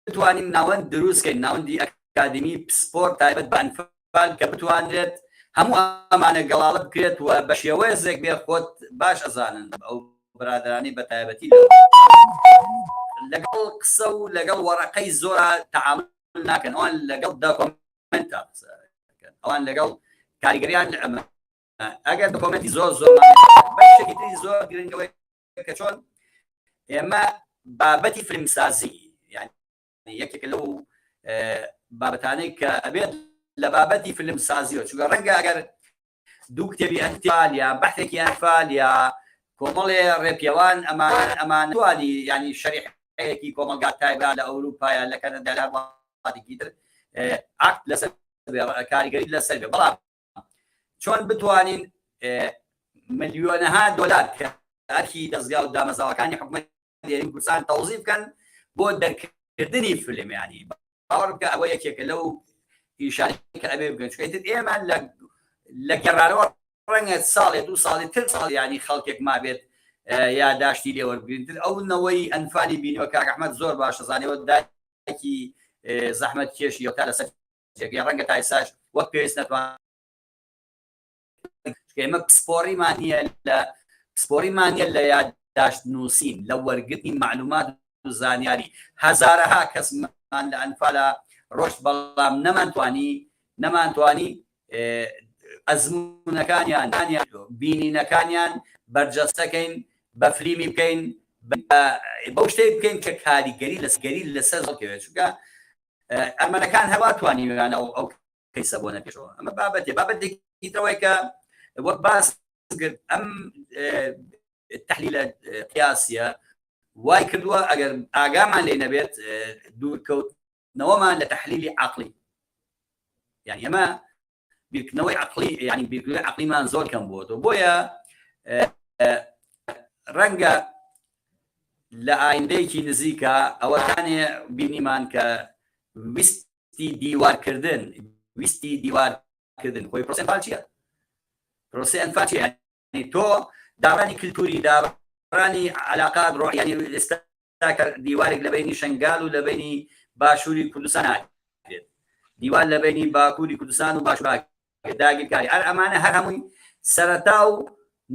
بتوانین ناوەند دروست کەین، ناوەندی ئەکادیمی پسپۆر تایبەت بە ئەنفال کە بتوانرێت هەموو ئەمانە گەڵاڵە بکرێت و بە شێوەزێک بێ خۆت باش ئەزانن ئەو برادرانی بە تایبەتی لەگەڵ قسە و لەگەڵ وەڕەقەی زۆرا تەعامل ناکەن، ئەوان لەگەڵ دۆکۆمێنتا قسە ئەوان لەگەڵ کاریگەریان ئەمە ئەگەر دۆکۆمێنتی زۆر زۆر بەشێکی تری زۆر گرنگەوەی کە چۆن ئێمە بابەتی فیلمسازی یعنی یەکێک لەو بابەتانەی کە ئەبێت لە بابەتی فیلمسازیەوە چونکە ڕەنگە ئەگەر دوو کتێبی ئەنفال یا بەحثێکی ئەنفال یا کۆمەڵێ ڕێپێوان ئەمان ئەمان توانی ینی شەریحەیەکی کۆمەڵگا تایبا لە ئەوروپایە لە کەنەدا لە وڵاتێکی تر ئاکت لەسەر کاریگەری لەسەر بێ بەڵام چۆن بتوانین ملیۆنەها دۆلار کە ئەرکی دەزگا و دامەزراوەکانی حکومەت هەرێمی کوردستان تەوزیف بکەن بۆ دەرکردنی فیلم ینی باوەڕ بکە ئەوە یەکێکە لەو ئیشانەی کە ئەبێ بکەن چونکە ئیتر ئێمە لە لە گەڕانەوە ڕەنگە ساڵێ دوو ساڵی تر ساڵ ینی خەڵکێک مابێت یاداشتی لێ وەربگرین تر ئەو نەوەی ئەنفالی بینیوە کاک ئەحمەد زۆر باشە زانیەوە دایکی زەحمەت کێشی تا لەسەر جێگەی ڕەنگە تا ئێستاش وەک پێویست نەتوان ئێمە پسپۆڕیمان نییە لە پسپۆڕیمان نییە لە یادداشت نووسین لە وەرگرتنی معلومات و زانیاری هەزارەها کەسمان لە ئەنفالا ڕۆشت بەڵام نەمانتوانی نەمانتوانی ئەزمونەکانیان بینینەکانیان بەرجەستەکەین بە فلیمی بکەین بەو شتێک بکەین کە کاریگەری لەسگەری لەسەر هەڵکەوێت چونکە ئەرمەنەکان هەوا توانیویانە ئەو کەیسە بۆ نەپێشەوە ئەمە بابەتێ بابەتێکی ترەوەی کە وەک باس کرد ئەم تحلیلە قیاسیە وای کردووە ئەگەر ئاگامان لێ نەبێت دوورکەوتنەوەمان لە تحلیلی عقلی یعنی ئەمە بیرکردنەوەی عقلی یعنی بیرکردنەوەی عقلیمان زۆر کەم بووەوە بۆیە ڕەنگە لە ئایندەیەکی نزیکە ئەوەکانێ بینیمان کە ویستی دیوارکردن ویستی دیوارکردن خۆی پرۆسەی ئەنفال چییە؟ پرۆسەی ئەنفال چییە؟ یعنی تۆ داڕانی کللتوری داڕانی علاقات ڕۆح یعنی ئێستا کە دیوارێک لە بینی شنگال و لە بینی باشووری کوردستان ناکرێت دیوار لە بینی باکووری کوردستان و باشوور داگیرکاری هەر ئەمانە هەر هەمووی سەرەتا و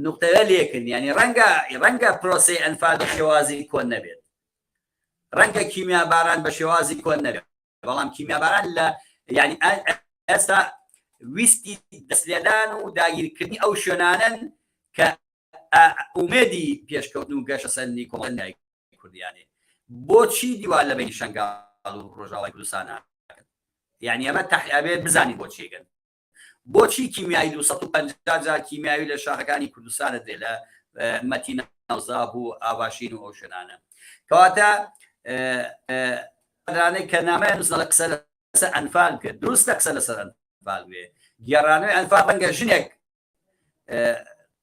نقطەیە لێکن یعنی ڕەنگە ڕەنگە پرۆسەی ئەنفال بە شێوازی کۆن نەبێت ڕەنگە کیمیاباران بە شێوازی کۆن نەبێت بەڵام کیمیاباران لە یعنی ئێستا ویستی دەستلێدان و داگیرکردنی ئەو شوێنانن کە ئومێدی پێشکەوتن و گەشەسەندنی کۆمەڵگای کوردیانێ بۆچی دیوار لە بینی شەنگال و ڕۆژاوای کوردستان یعنی ئەمە تەحیابێ بزانین بۆچیگەن بۆچی کیمیایی 250 جار کیمیاوی لە شاخەکانی کوردستانە درێ لە مەتینا و زاب و ئاواشین و ئەو شوێنانە کەواتە رانەی کە نامەیان نووسن قسە لەسەر ئەنفال کرد دروستە قسە لەسەر ئەنفال بێ گێڕانەوەی ئەنفال ڕەنگە ژنێک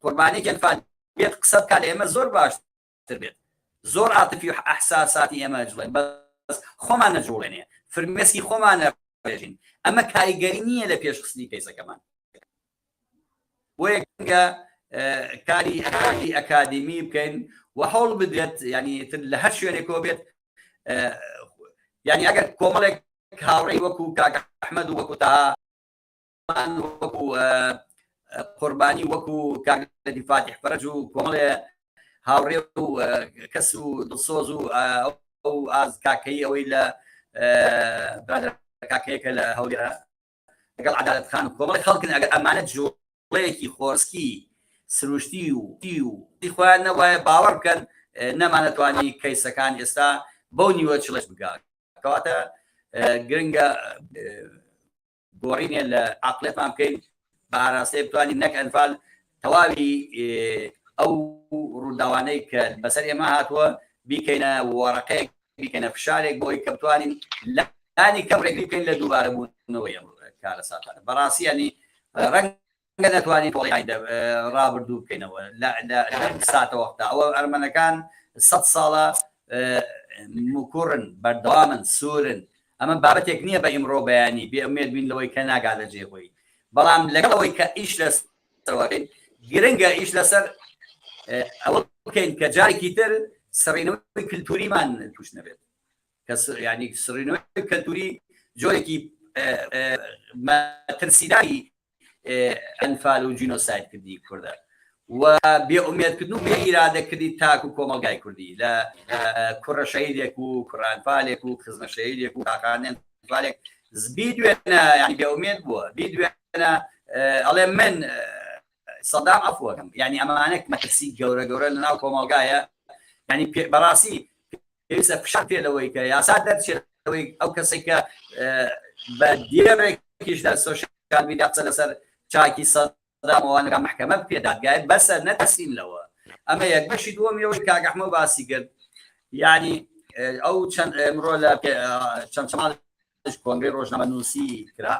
قوربانێکی ئەنفال بێت قسە بکات ئێمە زۆر باشتر بێت زۆر عاتفی و ئەحساساتی ئێمە جوڵێن بەس خۆمان نەجوڵێنێ فرمێسکی خۆمان نەڕێژین ئەمە کاریگەری نییە لە پێشخستنی کەیسەکەمان بۆیە گرنگە کاری ئەکادی ئەکادیمی بکەین و هەوڵ بدرێت ینی تر لە هەر شوێنێکەوە بێت ینی ئەگەر کۆمەڵێک هاوڕێی وەکو کاک ئەحمەد و وەکو تا وەکو قوربانی وەکو کاک فاتح فەرج و کۆمەڵێ هاوڕێ و کەس و دڵسۆز و ئەو ئاز کاکەی ئەوەی لە کاکەیەکە لە هەولێرە لەگەڵ عەدالەت خان و کۆمەڵی خەڵکن ئەگەر ئەمانە جوڵەیەکی خۆرسکی سروشتی و و خۆیان نەوایە باوەڕ بکەن نەمانەتوانی کەیسەکان ئێستا بەو نیوە چڵش بگات کەواتە گرنگە گۆڕینێ لە عقلێتمان بکەین بە ئاراستەیە بتوانین نەک ئەنفال تەواوی ئەو ڕووداوانەی کە بەسەر ئێمە هاتووە بیکەینە وەڕەقەیەک بیکەنە فشارێک بۆی کە بتوانین لانی کەم ڕێگری بکەین لە دووبارە بوونەوەی ئەم کارەساتانە بەڕاستی ینی ڕەنگ. ڕەنگە نەتوانین تۆڵەی ئایندە ڕابردوو بکەینەوە لە ساتەوەختا ئەوە ئەرمەنەکان سە ساڵە مکوڕن بەردەوامن سوورن ئەمە بابەتێک نییە بە ئیمڕۆ بەیانی بێ ئومێد بین لەوەی کە ناگاتە جێ خۆی بەڵام لەگەڵ ئەوەی کە ئیش لەسەرەوەکەین گرنگە ئیش لەسەر ئەوە بکەین کە جارێکی تر سڕینەوەی کللتوریمان توش نەبێت کە ینی سڕینەوەی کەلتوری جۆرێکی مەترسیداری ئەنفال و جینۆساید کردنی کوردە و بێ ئومێدکردن و بێ ئیرادەکردنی تاک و کۆمەڵگای کوردی لە کوڕە شەهیدێک و کوڕانفالێک و خزمە شەهیدێک و تاقانێن فالێک بیدوێنە یعنی بێ ئومێد بووە بیدوێنە ئەڵێ من سەدام عەفوەکەم یعنی ئەمانە مەترسی گەورە گەورە لە ناو کۆمەڵگایە یعنی بەڕاستی پێویستە فشار پێ لەوەی کە یاسا دەرچێت لەوەی ئەو کەسێک کە بە دێڕێکیش لە سۆشیال میدیا قسە لەسەر چاکی سەدامەوانەکە محکەمە بکرێت دادگای بەسە نەترسین لەوە ئەمە یەک بەشی دووەمی ئەوەی کاک ئەحمەد باسی کرد یعنی ئەو چەند ئەمڕۆ لە چەند چەماڵ کۆنگرەی ڕۆژنامەنووسی کرا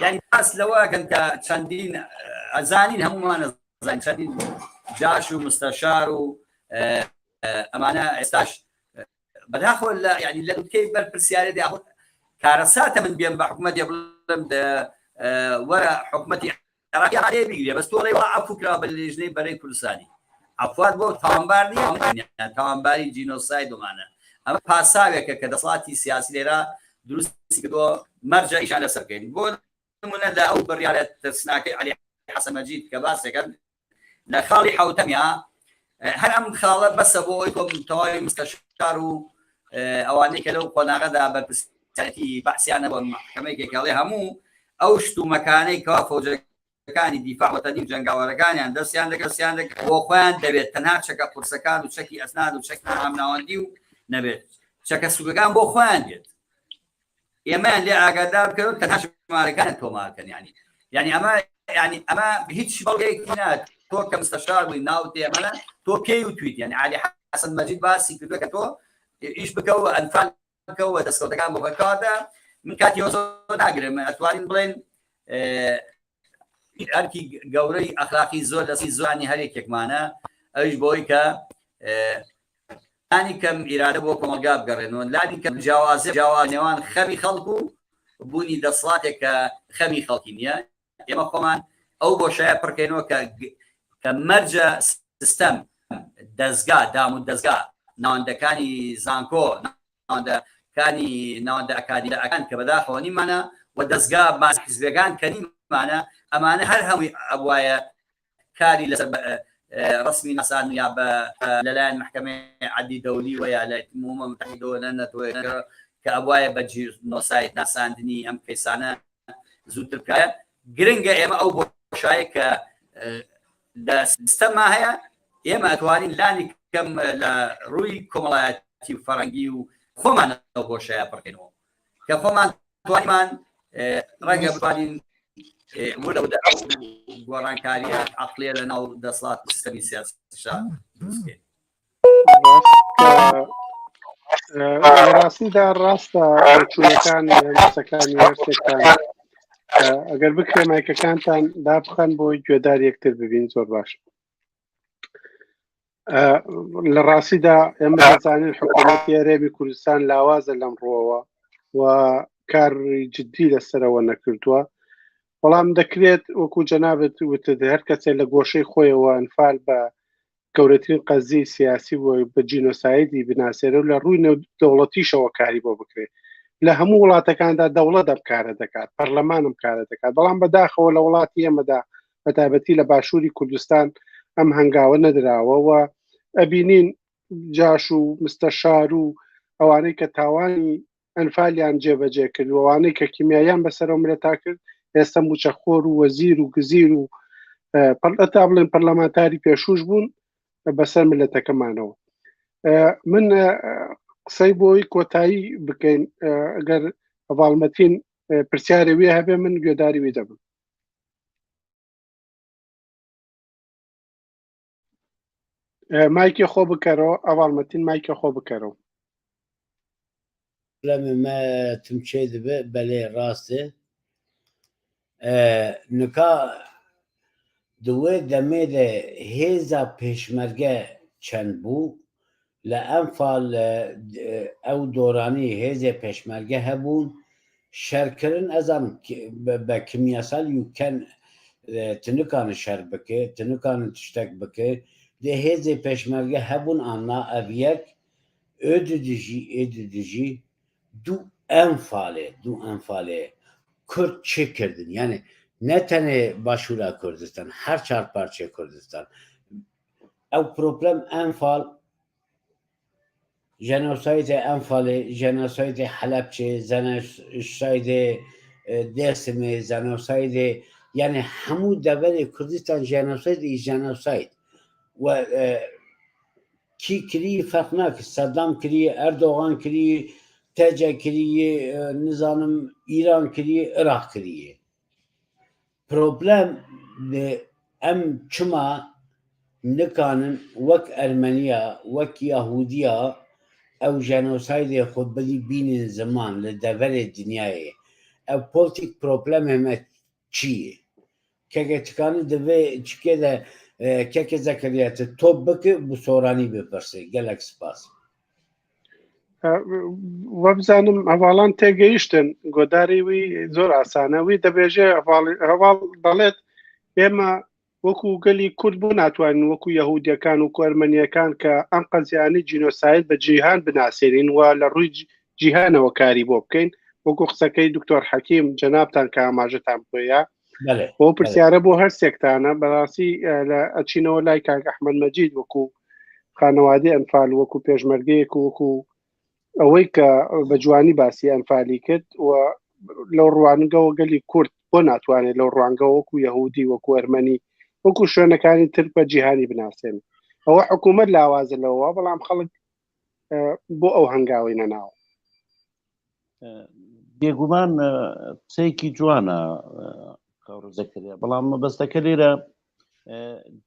یعنی باس لەوە کەن کە چەندین ئەزانین هەمومان ئەزانین چەندین جاش و مستەشار و ئەمانە ئێستاش بەداخەوە لە یعنی لە لوتکەی بەرپرسیارێتی یاخود کارەساتە من بێم بە حکومەتێ بڵێم وەرە حکومەتی عێراقی عادێ بگرێ بەس تۆ ڵێ وا عەفو کرا بە لیژنەی بەرەی کوردستانی عەفوات بۆ تاوانبار نییە تاوانباری جینۆساید ومانە ئەمە پاساوێکە کە دەسەڵاتی سیاسی لێرە دروستی کردووە مەرجە ئیشان لەسەر بکەین بۆ نمونە لە ئەو بڕیارە ترسناکەی عەلی حەسەن مەجید کە باسێکەن لە خاڵی حوتەمیا هەر ئەم خاڵە بەسە بۆ ئەوی کۆم تەواوی مستەشار و ئەوانەی کە لەو قۆناغەدا بەرپرسیارەتی بەعسیانە بۆ مەحکەمەیەکێک ئەڵێ هەموو ئەو شت و مەکانەی کەوا فەوجەکانی دیفاع وەتەنی و جەنگاوەرەکانیان دەستیان دەکەسیان دەکەن بۆ خۆیان دەبێت تەنها چەکە قورسەکان و چەکی ئەسناد و چەکی مامناوەندی و نەبێت چەکە سوکەکان بۆ خۆیان دێت ئێمەیان لێ ئاگادار بکەن تەنها ژمارەکان تۆمارکەن ینی یعنی ئەمە ینی ئەمە هیچ بەڵگەیەکی نا تۆ کە مستەشار بووی ناو تێمەە تۆ پێی و تویت یعنی علی حەسەن مەجید باسی کردووە کە تۆ ئیش بکە و ئەنفال بکە و دەستکەوتەکان بۆ کاتە من کاتی زۆر ناگرم ئەتوانین بڵێن ئەرکی گەورەی ئەخلاقی زۆر لەسی زوانی هەر یەکێکمانە ئەویش بۆی کە لانی کەم ئیرادە بۆ کۆمەڵگا بگەڕێنەوە لانی کەم جیاوازی جیاواز نێوان خەمی خەڵک و بوونی دەسڵاتێک کە خەمی خەڵکی نییە ئێمە خۆمان ئەو بۆشایە پڕکەینەوە کە کە مەرجە سیستەم دەزگا دام و دەزگا ناوەندەکانی زانکۆ ناوەندەکانی ناوەندە ئەکادیمیەکان کە بەداخەوە نیمانە و دەزگا حزبەکان کە نیمانە ئەمانە هەر هەمووی ئەبوایە کاری لەسەر ڕسمی ناسان یا بە لەلایەن محکمەی عەدلی دەولی و یا لە ئومم متحدەوە لە نەتەوە کە ئەبوایە بە جینۆساید ناساندنی ئەم کەیسانە زووتر بکایە گرنگە ئێمە ئەو بۆشایە کە لە سیستەما هەیە ئێمە ئەتوانین لانی کەم لە ڕووی کۆمەڵایەتی و فەرەنگی و خۆمان ئەو بۆشایە پڕکەینەوە کە خۆمان توانیمان ڕەنگە بتوانین وردە وردە ئەو گۆڕانکاریە عەقڵیە لە ناو دەسەڵات سیستەمی سیاسیشا دروست بکەین. ڕاستیدا ڕاستە چوونەکانی قسەکانی هەرسێکتان ئەگەر بکرێ مایکەکانتان دابخەن بۆ گوێدار یەکتر ببین زۆر باش لە ڕاستیدا ئێمە دەزانین حکوومەتی هەرێمی کوردستان لاوازە لەم ڕووەوە و کاری جددی لەسەرەوە نەکردووە بەڵام دەکرێت وەکو جەنابەت وتت هەر کەسێک لە گۆشەی خۆیەوە ئەنفال بە گەورەترین قەزیەی سیاسی و بە جینۆسایدی بناسێنێ و لە ڕووی نێودەوڵەتیشەوە کاری بۆ بکرێت لە هەموو وڵاتەکاندا دەوڵەت ئەم کارە دەکات پەرلەمانم کارە دەکات بەڵام بەداخەوە لە وڵاتی ئێمەدا بەتایبەتی لە باشووری کوردستان ئەم هەنگاوە نەدراوە و ئەبینین جاش و مستەشار و ئەوانەی کە تاوانی ئەنفالیان جێبەجێ کرد و ئەوانەی کە کیمیاییان بەسەرەوە ملەتا کرد ئێستا موچەخۆر و وەزیر و گزیر و تا بڵێن پەرلەمانتاری پێشوش بوون بەسەر ملەتەکەمانەوە من قسەی بۆی کۆتایی بکەین ئەگەر هەواڵمەتین پرسیارێ وێ هەبێ من گوێداری وی دەبم مایکی خۆ بکەرەوە ئەواڵمەتین مایکە خۆ بکەرەوە لەمە مە تم چێ دبێ بەلێ ڕاستێ نکا. Di wê demê de hêza pêşmerge çend bû? Li Enfal ew doranî hêzê pêşmerge hebûn. Şerkirin ez zanim be kimyasal you can tu nikani şer biki, tu nikani tiştek biki. Lê hêzê pêşmerge hebûn an na ev yek ê du dijî ê du dijî du Enfalê du Enfalê Kurd çi kirdin? Yanî ne tenê Başûra Kurdistan her çar parçeyê Kurdistan Ew problem Enfal, jenosaydê Enfalê, jenosaydê Helepçê, zenosaydê Dêrsimê, zenosaydê yanî hemû deverê Kurdistan jenosayd î jenosayd. We kî kirî ferq nake Seddam kirî, Erdogan kirî, TC kirî, nizanim Îran kirî, Iraq kirî. Problem di em çima nikanin wek Ermeniya, wek Yahudiya ew jenosaydê xwe bidî bînin ziman li deverê dinyayê. Ev poltîk problemê me çi yê? Keke tikani di vê çikê de keke Zekeriya tu top biki bi soranî bipirsi. Gelek spas. وەبزانم هەواڵان تێگەیشتن گۆداری وی زۆر ئاسانە وی دەبێژێ هەواڵ دەڵێت ئێمە وەکو گەلی کورد بۆ ناتوانین وەکو یەهودیەکان و کۆرمەنیەکان کە ئەم قەزیانی جینۆساید بە جیهان بناسێنین و لە ڕووی جیهانەوە کاری بۆ بکەین وەکو قسەکەی دکتۆر حەکیم جەنابتان کە ئاماژەتان پێە بۆ پرسیارە بۆ هەر سێکتانە بەڕاستی لە ئەچینەوە لای کاک ئەحمەد مەجید وەکو خانەوادی ئەنفال وەکو پێشمەرگەیەک وەکو ئەوەی کە بە جوانی باسی ئەنفالی کرد و لەو ڕوانگەوە گەلی کورد بۆ ناتوانێت لەو ڕوانگەوە وەکو یەهودی وەکو ئەرمەنی وەکو شوێنەکانی تر بە جیهانی بناسێن ئەوە حکوومەت لاوازە لەوە بەڵام خەڵک بۆ ئەو هەنگاوی نەناوە بێگومان قسەیەکی جوانە زەکریا بەڵام مەبەستەکە لێرە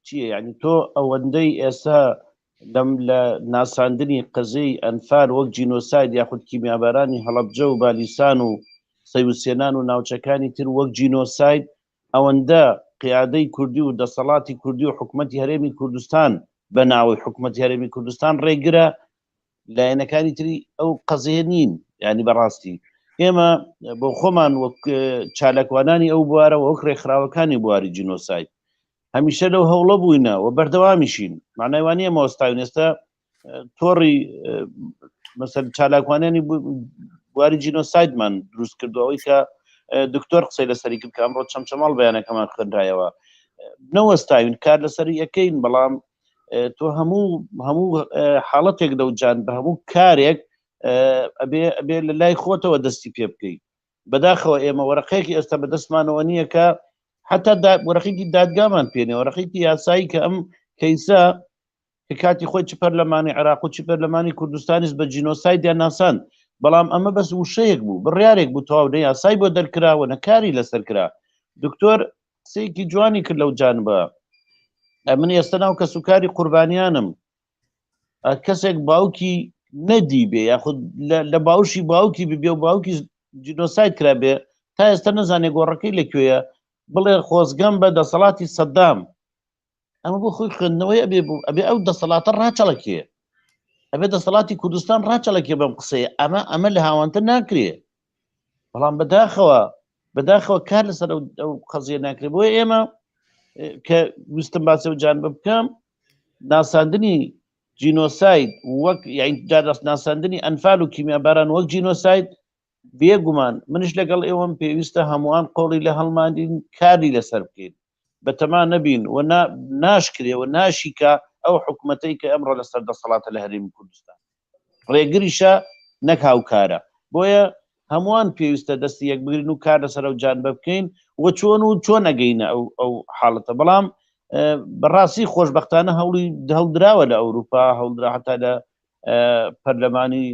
چییە یعنی تۆ ئەوەندەی ئێستا لەم لە ناساندنی قەزەی ئەنفال وەک جینۆساید یاخود کیمیابارانی هەڵەبجە و بالیسان و سەیوسێنان و ناوچەکانی تر وەک جینۆساید ئەوەندە قیادەی کوردی و دەسەڵاتی کوردی و حکوومەتی هەرێمی کوردستان بە ناوەی حکوومەتی هەرێمی کوردستان ڕێگرە لایەنەکانی تری ئەو قەزیە نین ینی بەڕاستی ئێمە بۆ خۆمان وەک چالاکوانانی ئەو بوارە وەک ڕێکخراوەکانی بواری جینۆساید هەمیشە لەو هەوڵە بووینە و بەردەوامیشین معنای وانە مۆستاوین ئێستا تۆڕی مەسەر چالاکوانانی بواری جینۆسایدمان دروست کردو ئەوەی کە دکتۆر قسەی لەسەری کرد کە ئەمڕۆ چەمچەماڵ بەیانەکەمان خوێنرایەوە نەوەستاوین کار لەسەری یەکەین بەڵام تۆ هەموو هەموو حاڵەتێک لەو جان بە هەموو کارێک ئەبێ ئەبێ لە لای خۆتەوە دەستی پێ بکەیت بەداخەوە ئێمە وەرەقەیەکی ئێستا بەدەستمانەوە نییە کە حتا وەرەقێکی دادگامان پێنێ وەرەقێکی یاسایی کە ئەم کەیسە کە کاتی خۆی چ پەرلەمانی عێراق و چ پەرلەمانی کوردستانیش بە جینۆسایدیان ناساند بەڵام ئەمە بەس وشەیەک بوو بڕیارێک بوو تەواو نە یاسای بۆ دەرکراوە نە کاری لەسەر کرا دکتۆر قسەیەکی جوانی کرد لەو جانبە ئەمن ئێستا ناو کەسوکاری قوربانیانم کەسێک باوکی نەدی بێ یاخود لە باوشی باوکی ببێ و باوکی جینۆساید کرا بێ تا ئێستا نەزانێ گۆڕەکەی لەکوێیە بڵێ خۆزگەم بە دەسەڵاتی سەدام ئەمە بۆ خۆی خوێندنەوەی ئەبێ بوو ئەبێ ئەو دەسەڵاتە ڕاچەڵەکێ ئەبێ دەسەڵاتی کوردستان ڕاچەڵەکێ بەم قسەیە ئەمە ئەمە لە هاوانتە ناکرێ بەڵام بەداخەوە بەداخەوە کار لەسەر ئەو قەزیە ناکرێ بۆیە ئێمە کە ویستم باسی و جان بکەم ناساندنی جینۆساید وەک ناساندنی ئەنفال و کیمیاباران وەک جینۆساید بێگومان منش لەگەڵ ئێوەم پێویستە هەمووان قۆڵی لە هەڵماندین کاری لەسەر بکەین بەتەما نەبین و ناشکرێ و ناشیکا ئەو حکومەتەی کە ئەمڕۆ لەسەر دەسەڵاتە لە هەرێمی کوردستان ڕێگریشە نەک هاوکارە بۆیە هەمووان پێویستە دەستی یەک بگرن و کار لەسەر ئەو جانبە بکەین و چۆن و چۆن ئەگەینە ئەو ئەو حاڵەتە بەڵام بەڕاستی خۆشببختانە هەوڵی هەڵدراوە لە ئەوروپا هەوڵدرا هەتا لە پەرلەمانی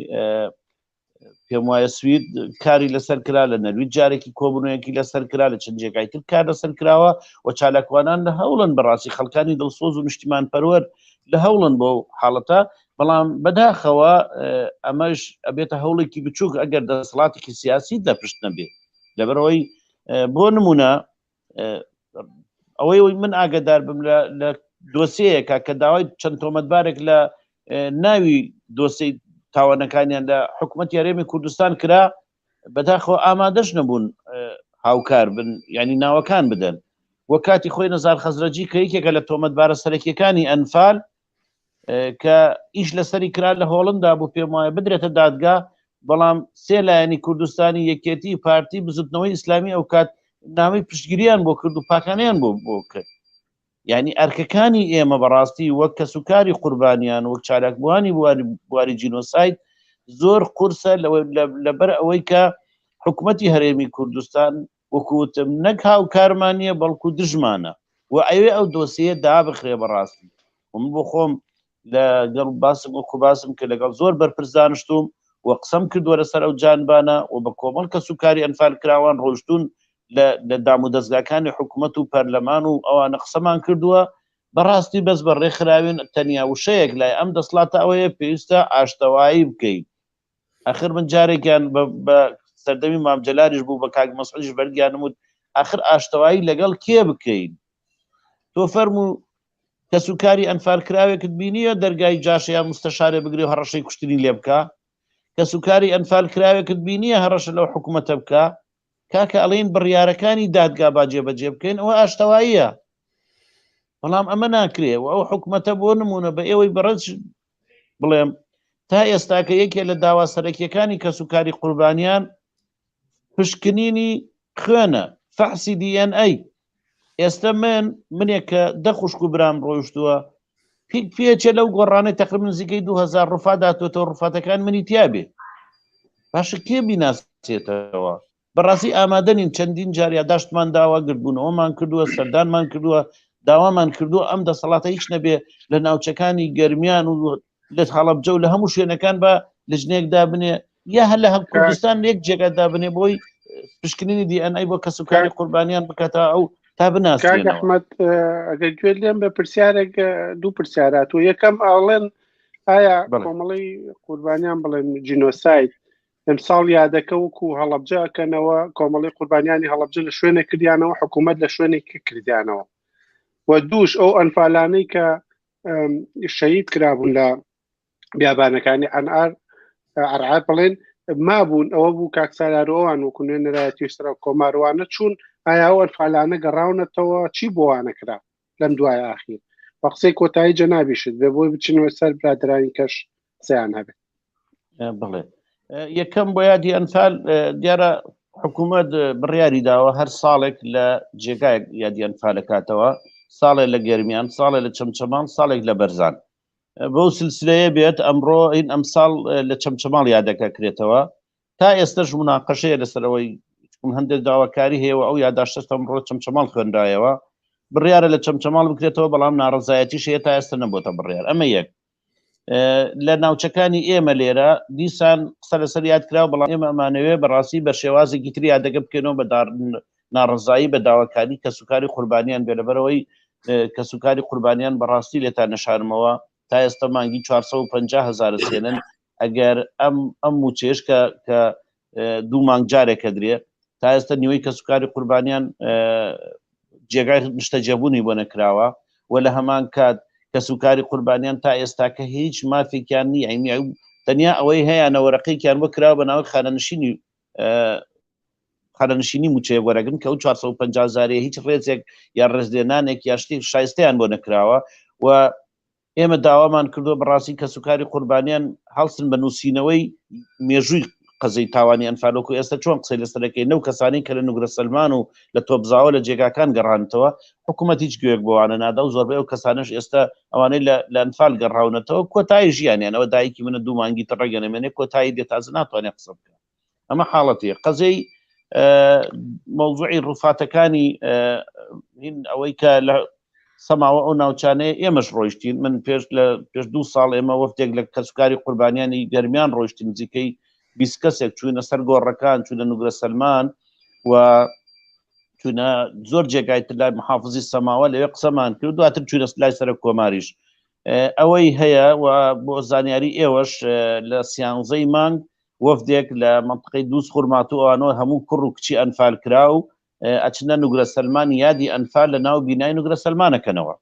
پێم وایە سوید کاری لەسەر کرا لە نەرویج جارێکی کۆبوونەوەیەکی لەسەر کرا لە چەند جێگای تر کار لەسەر کراوە و چالاکوانان لە هەوڵن بەڕاستی خەڵکانی دڵسۆز و نیشتیمان پەروەر لە هەوڵن بۆ حاڵەتە بەڵام بەداخەوە ئەمەش ئەبێتە هەوڵێکی بچووک ئەگەر دەسەڵاتێکی سیاسی لە پشت نەبێ لەبەرەوەی بۆ نمونە. ئەوەی ئەوی من ئاگدار بم لە دۆسیەیەکە کە داوای چەند تۆمەتبارێک لە ناوی دۆسی تاوانەکانیان لە حکوومەت یاریێمی کوردستان کرا بەداخەوە ئامادەش نەبوون هاوکار بن ینی ناوەکان بدەن وە کاتی خۆی نەزار خەزرەجی کە یەکێکە لە تۆمەتبارە سەرەکیەکانی ئەنفال کە ئیش لەسەری کرا لە هۆڵندا بوو پێم وایە بدرێتە دادگا بەڵام سێ لایەنی کوردستانی یەکێتی پارتی بزوتنەوەی ئیسلامی ئەو کات نامی پشتگیریان بۆ کرد و پاکانیان بۆ بۆ کرد یعنی ئەرکەکانی ئێمە بەڕاستی وەک کەسوکاری قوربانیان وەک چالاکبووانی بواری بواری جینۆساید زۆر قورسە لەبەر ئەوەی کە حکوومەتی هەرێمی کوردستان وەکوتم نەک هاوکارمان نییە بەڵکو دژمانە و ئەوێ ئەو دۆسیە دابخرێ بەڕاستی من بۆ خۆم لەگەڵ باسم وەکو باسم کە لەگەڵ زۆر بەرپرس دانیشتوم و قسەم کردووە لەسەر ئەو جانبانە و بە کۆمەڵ کەس و کاری ئەنفال کراوان ڕۆشتون لە دام و دەستگاکانی حکوومەت و پەرلەمان و ئەوانە قسەمان کردووە بەڕاستی بەس بە ڕێکخراوین تەنیا وشەیەک لای ئەم دەسڵاتە ئەوەیە پێویستە ئاشتەوایی بکەین ئەخر من جارێکیان بە سەردەمی مام جەلالیش بوو بە کاک مەسعودیش بەرگیانم وت ئەخر ئاشتەوایی لەگەڵ کێ بکەین تۆ فەرموو کەسوکاری ئەنفالکراوێکت بینیوە دەرگای جاشە یا مستەشارێ بگرێ و هەڕەشەی کوشتنی لێ بکا کەسوکاری ئەنفالکراوێکت بینیە هەڕەشە لەو حکوومەتە بکا کاکە ئەڵێن بڕیارەکانی دادگا با جێبەجێ بکەین ئەوە ئاشتەواییە بەڵام ئەمە ناکرێ و ئەو حکوومەتە بۆ نمونە بە ئێوەی بەڕێز بڵێم تا ئێستاکە یەکێ لە داوا سەرەکیەکانی کەسوکاری قوربانیان پشکنینی خوێنە فەحسی DNA ئێستا من منێک کە دە خوشک و برام ڕۆیشتووە پێچێ لەو گۆڕانەی تقریبا نزیکەی 2000 ڕفا داتوێتەوە ڕفاتەکان منی تیاابێ باشە کێ بیناسێتەوە بەڕاستی ئامادە نین چەندین جار یاداشتمان داوە گردبوونەوەمان کردووە سەردانمان کردووە داوامان کردووە ئەم دەسەڵاتە هیچ نەبێ لە ناوچەکانی گەرمیان و لە هەڵەبجە و لە هەموو شوێنەکان بە لجنەیەک دابنێ یا هەر لە هەم کوردستان یەک جێگا دابنێ بۆی پشکنینی دی ئەن ئەی بۆ کەسوکاری قوربانیان بکاتە ئەو تا بناسرێنەوە. ئەحمەد ئەگەر گوێ لێم بە پرسیارێک دوو پرسیارات و یەکەم ئاڵێن ئایا کۆمەڵی قوربانیان بڵێن جینۆساید ئەمساڵ یادەکە وەکو هەڵەبجە ئەکەنەوە کۆمەڵی قوربانیانی هەڵەبجە لە شوێنێک کردیانەوە حکوومەت لە شوێنێک کردیانەوە و دووش ئەو ئەنفالانەی کە شەهید کرابوون لە بیابانەکانی ئەنئار عرعار بڵێن مابوون ئەوە بوو کاک سالارۆوان وەکو نوێنەرایەتی سەرۆک کۆماروانە چوون ئایا ئەو ئەنفالانە گەڕاونەتەوە چی بۆوانە کرا لەم دوای ئاخیر بە قسەی کۆتایی جەنابیشت بێ بۆی بچینەوە سەر برادرانی کەش قسەیان هەبێت بڵێ یەکەم بۆ یادی ئەنفال دیارە حکوومەت بڕیاری داوە هەر ساڵێک لە جێگایەک یادی ئەنفالەکاتەوە ساڵێ لە گەرمیان ساڵێ لە چەمچەماڵ ساڵێک لە بەرزان بەو سلسلەیە بێت ئەمڕۆ این ئەمساڵ لە چەمچەماڵ یادەکە کرێتەوە تا ئێستش مناقەشەیە لەسەرەوەی چکم هەندێک داواکاری هەیە و ئەو یاداشتە ئەمڕۆ چەمچەماڵ خوێنرایەوە بڕیارە لە چەمچەماڵ بکرێتەوە بەڵام ناڕەزایەتیش هەیە تا ئێستا نەبۆتە بڕیار ئەمە یەک لە ناوچەکانی ئێمە لێرە دیسان قسە لەسەر یاد کرا بەڵام ئێمە ئەمانەوێ بەڕاستی بە شێوازێکی تر یادەکە بکەینەوە بە ناڕەزایی بە داواکاری کەسوکاری قوربانیان بێ لەبەرەوەی کەسوکاری قوربانیان بەڕاستی لێتان نەشارمەوە تا ئێستا مانگی 450 هزار سێنن ئەگەر ئەم ئەم موچێش کە کە دوو مانگ جارێکە درێ تا ئێستا نیوەی کەسوکاری قوربانیان جێگای نیشتەجێبوونی بۆ نەکراوە و لە هەمان کات کەسوکاری قوربانیان تا ئێستا کە هیچ مافێکیان نییە تەنیا ئەوەی هەیە نەوەرەقێکیان بۆ کراوە بە ناوی خانەنشینی خانەنشینی موچەیە وەرەگرن کە ئەو 450 هزارەیە هیچ ڕێزێک یا ڕێزلێنانێک یا شتێک شایستەیان بۆ نەکراوە و ئێمە داوامان کردووە بەڕاستی کەسوکاری قوربانیان هەڵسن بە نووسینەوەی مێژووی قەزەی تاوانی ئەنفال وەکو ئێستا چۆن قسەی لەسەر دەکەین لەو کەسانەی کە لە نوگرە سەلمان و لە تۆپزاوە لە جێگاکان گەڕانتەوە حکوومەت هیچ گوێک بۆوانە نادا و زۆربەی ئەو کەسانەش ئێستا ئەوانەی لە لە ئەنفال گەڕاونەتەوە کۆتایی ژیانیانەوە دایکی منە دوو مانگی تر ڕێگە نەمێنێ کۆتایی دێت تازە ناتوانێت قسە بکە ئەمە حاڵەتی قەزەی مەوزوعی ڕوفاتەکانی ئەوەی کە لە سەماوە ئەو ناوچانەیە ئێمەش ڕۆیشتین من پێش لە پێش دوو ساڵ ئێمە وەفتێک لە کەسوکاری قوربانیانی گەرمیان ڕۆیشتین نزیکەی 20 کەسێک چوینە سەر گۆڕەکان چوونە نوگرە سەلمان و چوونە زۆر جێگای تر لای محافزی سەماوە لەوێ قسەمان کرد دواتر چوونە لای سەرۆک کۆماریش ئەوەی هەیە و بۆ زانیاری ئێوەش لە سیانزەی مانگ وەفدێک لە منطقەی دووز خورماتوو ئەوانەوە هەموو کوڕ و کچی ئەنفال کراو. ئەچنە نوگرە سەلمان یادی ئەنفال لە ناو بینای نوگرە سەلمانەکەنەوە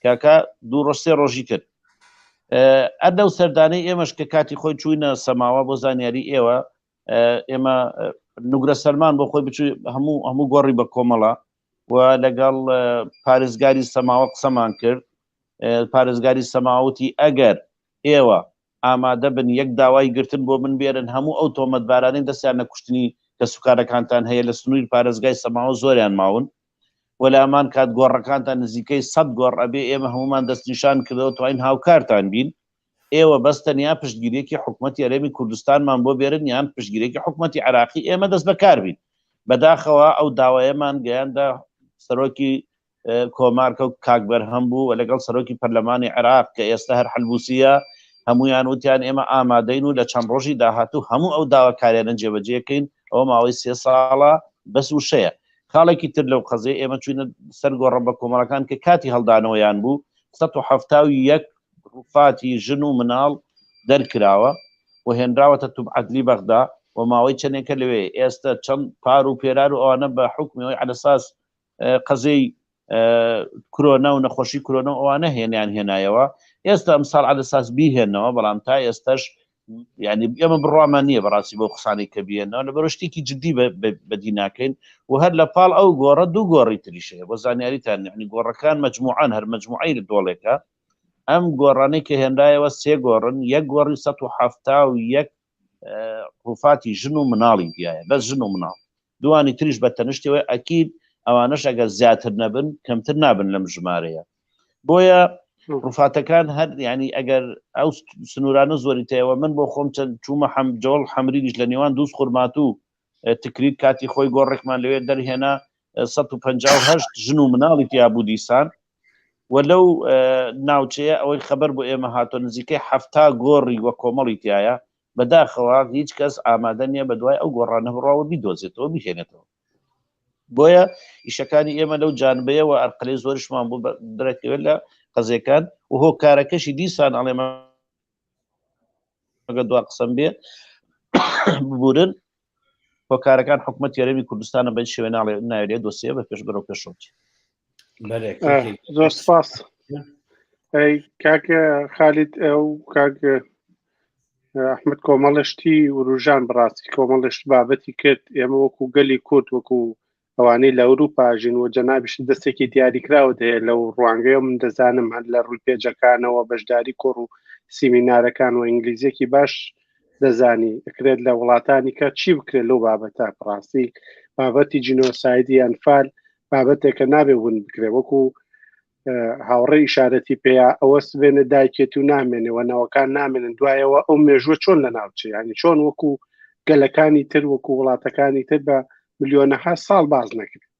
کاکە دوو ڕۆژ سێ ڕۆژی تر ئەر لەو سەردانەی ئێمەش کە کاتی خۆی چوینە سەماوە بۆ زانیاری ئێوە ئێمە نوگرە سەلمان بۆ خۆی بچوو هەموو هەموو گۆڕی بە کۆمەڵە و لەگەڵ پارێزگاری سەماوە قسەمان کرد پارێزگاری سەماوتی ئەگەر ئێوە ئامادە بن یەک داوای گرتن بۆ من بێرن هەموو ئەو تۆمەتبارانەی دەستیان لە کوشتنی کەسوکارەکانتان هەیە لە سنووری پارێزگای سەماوە زۆریان ماون و لە هەمان کات گۆڕەکانتان نزیکەی 100 گۆڕ ئەبێ ئێمە هەمومان دەستنیشان کردەوە توانین هاوکارتان بین ئێوە بەس تەنیا پشتگیریەکی حکومەتی هەرێمی کوردستانمان بۆ بێرن یان پشتگیریەکی حکومەتی عراقی ئێمە دەست بەکار بین بەداخەوە ئەو داوایەمان گەیاندە سەرۆکی کۆمار کە کاک بەرهەم بوو و لەگەڵ سەرۆکی پەرلەمانی عێراق کە ئێستا هەر حەلبوسیە هەمویان وتیان ئێمە ئامادەین و لە چەند ڕۆژی داهاتوو هەموو ئەو داواکاریانە جێبەجێکەین ئەوە ماوەی سێ ساڵە بەس وشەیە خاڵێکی تر لەو قەزیە ئێمە چوینە سەر گۆڕە بە کۆمەڵەکان کە کاتی هەڵدانەوەیان بوو 171 ڕوفاتی ژن و مناڵ دەرکراوە و هێنراوەتە توب عەدلی بەغدا و ماوەی چەندێکە لەوێ ئێستا چەند پار و پێرار و ئەوانە بە حکومی عەلەساس قەزیەی کرۆنا و نەخۆشی کرۆنا و ئەوانە هێنیان هێنایەوە ئێستا ئەم ساڵ عەلەساس بیهێنەوە بەڵام تا ئێستش ینی ئێمە بڕوامان نییە بەڕاستی بۆ قسانی کە بیێنەوە لە بەرە شتێکی جددی بەدی ناکەین و هەر لە پاڵ ئەو گۆڕە دوو گۆڕی تریش هەیە بۆ زانیاریتان یعنی گۆڕەکان مجموعان هەر مجموعەی لە دۆڵێکە ئەم گۆڕانەی کە هێنرایەوە سێ گۆڕن یەک گۆڕی 1970 ڕوفاتی ژن و مناڵی دیایە بەس ژن و مناڵ دوانی تریش بە تەنشتەوە ئەکید ئەوانەش ئەگەر زیاتر نەبن کەمتر نابن لەم ژمارەیە بۆیە ڕوفاتەکان هەر ینی ئەگەر ئەو سنوورانە زۆری تەوە من بۆ خۆم چەند چوومە حەم جۆڵ حەمرینیش لە نێوان دووس خورماتوو تکریت کاتی خۆی گۆڕێکمان لەوێ دەرهێنا 158 ژن و مناڵی تیا بوو دیسان و لەو ناوچەیە ئەوەی خەبەر بۆ ئێمە هاتۆ نزیکەی هەفتا گۆڕی وە کۆمەڵی تایە بەداخەوە هیچ کەس ئامادە نییە بە دوای ئەو گۆڕانە بڕاوە بیدۆزێتەوە بیهێنێتەوە بۆیە ئیشەکانی ئێمە لەو جانبەیەوە ئەرقلەی زۆرشمان بۆ درەکەوێت لە قەزێکان و هۆکارەکەشی دیسان ئەڵێمە ئەگە دوا قسەم بێ ببورن هۆکارەکان حکوومەت یارەمی کوردستانە بە شێوێ ناڵێ ناوێ دۆسیە بە پێش بەرەو پێشەوە زۆر سپاس ئەی کاک خالید ئەو کاک ئەحمد کۆمەڵشتی وروژان بەڕاستی کۆمەڵشت بابەتی کرد ئێمە وەکو گەلی کورد وەکو ئەوانەی لە ئەوروپا ژین و جەنابیشت دەستێکی دیاریکراوت هەیە لەو ڕوانگەیە من دەزانم هەر لە ڕووی پێجەکانەوە بەشداری کۆڕ و سیمینارەکان و ئینگلیزیەکی باش دەزانی ئەکرێت لە وڵاتانی کە چی بکرێت لەو بابەتە بەڕاستی بابەتی جینۆسایدی ئەنفال بابەتێکە نابێ ون بکرێ وەکو هاوڕێ ئیشارەتی پێیا ئەوە سبێنە دایکێت و نامێنێ و نەوەکان نامێنن دوایەوە ئەو مێژوە چۆن لە ناوچێ ینی چۆن وەکو گەلەکانی تر وەکو وڵاتەکانی تر بە ملیۆنەها ساڵ باز نەکرێت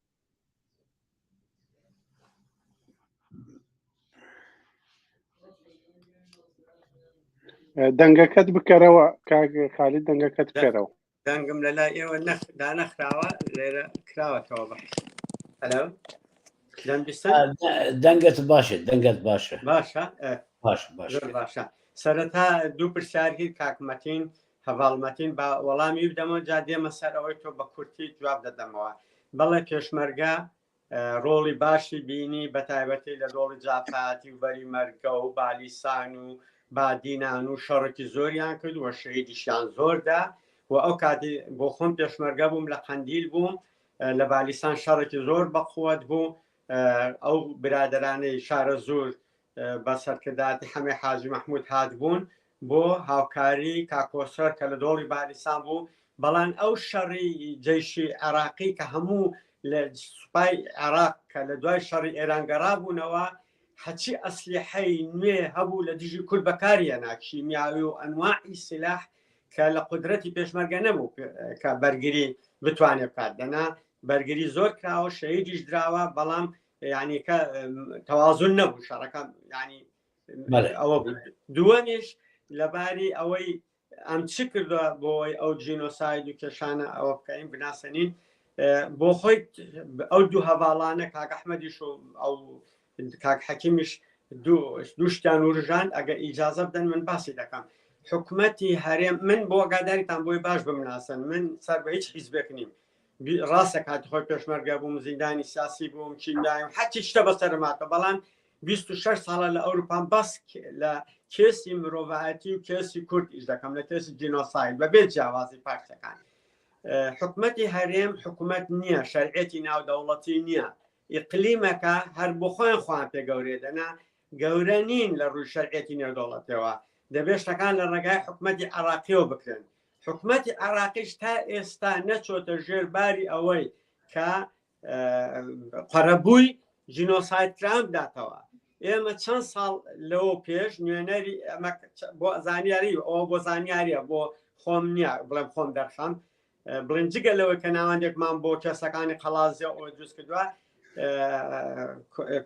دەنگەکەت بکەرەوە کاک خالید دەنگەکەت بکەرەوە دەنگم لە لای ئێوە دانەخراوە لێرە کراوەتەوە بە هەلو دەنگت باشە دەنگت باشە باشە باش باش باشە سەرەتا دوو پرسیار کرد کاک مەتین هەڤاڵ مەتین با وەڵامی بدەمەوە جا دێمە سەر ئەوەی تۆ بە کورتی جواب دەدەمەوە بەڵێ پێشمەرگە ڕۆڵی باشی بینی بە تایبەتی لە دۆڵی جافاتی و بەری مەرگە و بالیسان و بادینان و شەڕێکی زۆریان کرد و شەهیدیشیان زۆردا و ئەو کاتی بۆ خۆم پێشمەرگە بووم لە قەندیل بووم لە بالیسان شەڕێکی زۆر بەقوت بوو ئەو برادرانەی شارە زۆر بە سەرکردایەتی حەمەی حاجی مەحمود هاتبوون بۆ هاوکاری کاکۆسەر کە لە دۆڵی بالیسان بوو بەڵام ئەو شەڕی جەیشی عێراقی کە هەموو لە سوپای عێراق کە لە دوای شەڕی ئێران گەڕابوونەوە هەچی ئەسلیحەی نوێ هەبوو لە دژی کورد بەکاریەنا کیمیاوی و ئەنواعی سلاح کە لە قودرەتی پێشمەرگە نەبوو کە بەرگری بتوانێت بکات دەنا بەرگری زۆر کراوە شەهیدیش دراوە بەڵام یعنی کە تەوازن نەبوو شەڕەکە ینی ئەوە بوو دووەمیش لەباری ئەوەی ئەم چ کردووە بۆی ئەو جینۆساید و کێشانە ئەوە بکەین بناسێنین بۆ خۆی ئەو دوو هەواڵانە کاک ئەحمەدیش و ئەو کاک حەکیمیش دوو شتیان وروژان ئەگەر ئیجازە بدەن من باسی دەکەم حکومەتی هەرێم من بۆ ئاگاداریتان بۆی باش بمناسن من سەر بە هیچ حیزبێک نیم. ڕاستە کاتی خۆی پێشمەرگە بووم زیندانی سیاسی بووم چیندایم حەچی شتە بەسەرماتە بەڵام 26 ساڵە لە ئەوروپان بەس لە case ی مرۆڤایەتی و case ی کورد ئیش دەکەم لە case ی جینۆساید بەبێ جیاوازی پارچەکان حکومەتی هەرێم حکومەت نییە شەرعێتی ناودەوڵەتی نییە ئیقلیمەکە هەر بۆ خۆیان خۆیان پێ گەورێ دەنا گەورە نین لە ڕووی شەرعێتی نێودەوڵەتەوە دەبێت شتەکان لە ڕێگای حکومەتی عراقیەوە بکرێن حکومەتی عراقیش تا ئێستا نەچۆتە ژێر باری ئەوەی کە قەرەبووی جینۆساید کران بداتەوە ئێمە چەند ساڵ لەوە پێش نوێنەری بۆ زانیاری ئەوە بۆ زانیاریە بۆ خۆم نییە بڵێم خۆم دەرخەم بڵێن جگە لەوەی کە ناوەندێکمان بۆ کەسەکانی قەڵازیە ئەوە دروست کردووە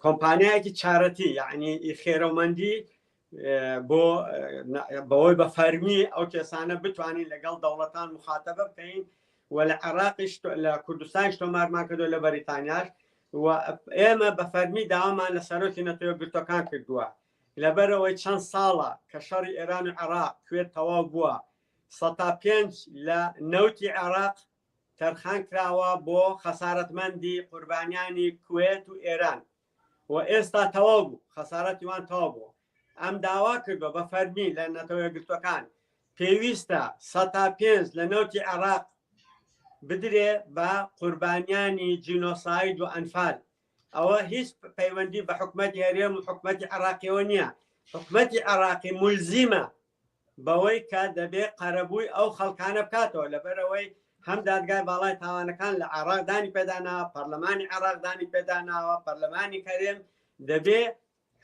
کۆمپانیایەکی چارەتی یعنی خێرەومەندی بۆ بەوەی بە فەرمی ئەو کەسانە بتوانین لەگەڵ دەوڵەتان مخاتەبە بکەین و لە عێراقیش لە کوردستانیش تۆمارمان کردو لە بەریتانیاش و ئێمە بە فەرمی داوامان لە سەرۆکی نەتەوە گرتوەکان کردووە لەبەرەوەی چەند ساڵە کە شەڕی ئێران و عێراق کوێت تەواو بووە سەتا پێنج لە نەوتی عێراق تەرخان کراوە بۆ خەسارەتمەندی قوربانیانی کوێت و ئێران و ئێستا تەواو بوو خەسارەتی وان تەواو بوو ئەم داوا کردوە بە فەرمی لە نەتەوە یەکگرتوەکان پێویستە سەتا پێنج لە نەوتی عێراق بدرێ بە قوربانیانی جینۆساید و ئەنفال ئەوە هیچ پەیوەندی بە حکومەتی هەرێم و حکومەتی عێراقیەوە نییە حکومەتی عێراقی ملزیمە بەوەی کە دەبێ قەرەبووی ئەو خەڵکانە بکاتەوە لەبەرئەوەی هەم دادگای باڵای تاوانەکان لە عێراق دانی پێداناوە پەرلەمانی عێراق دانی پێداناوە پەرلەمانی کەرێم دەبێ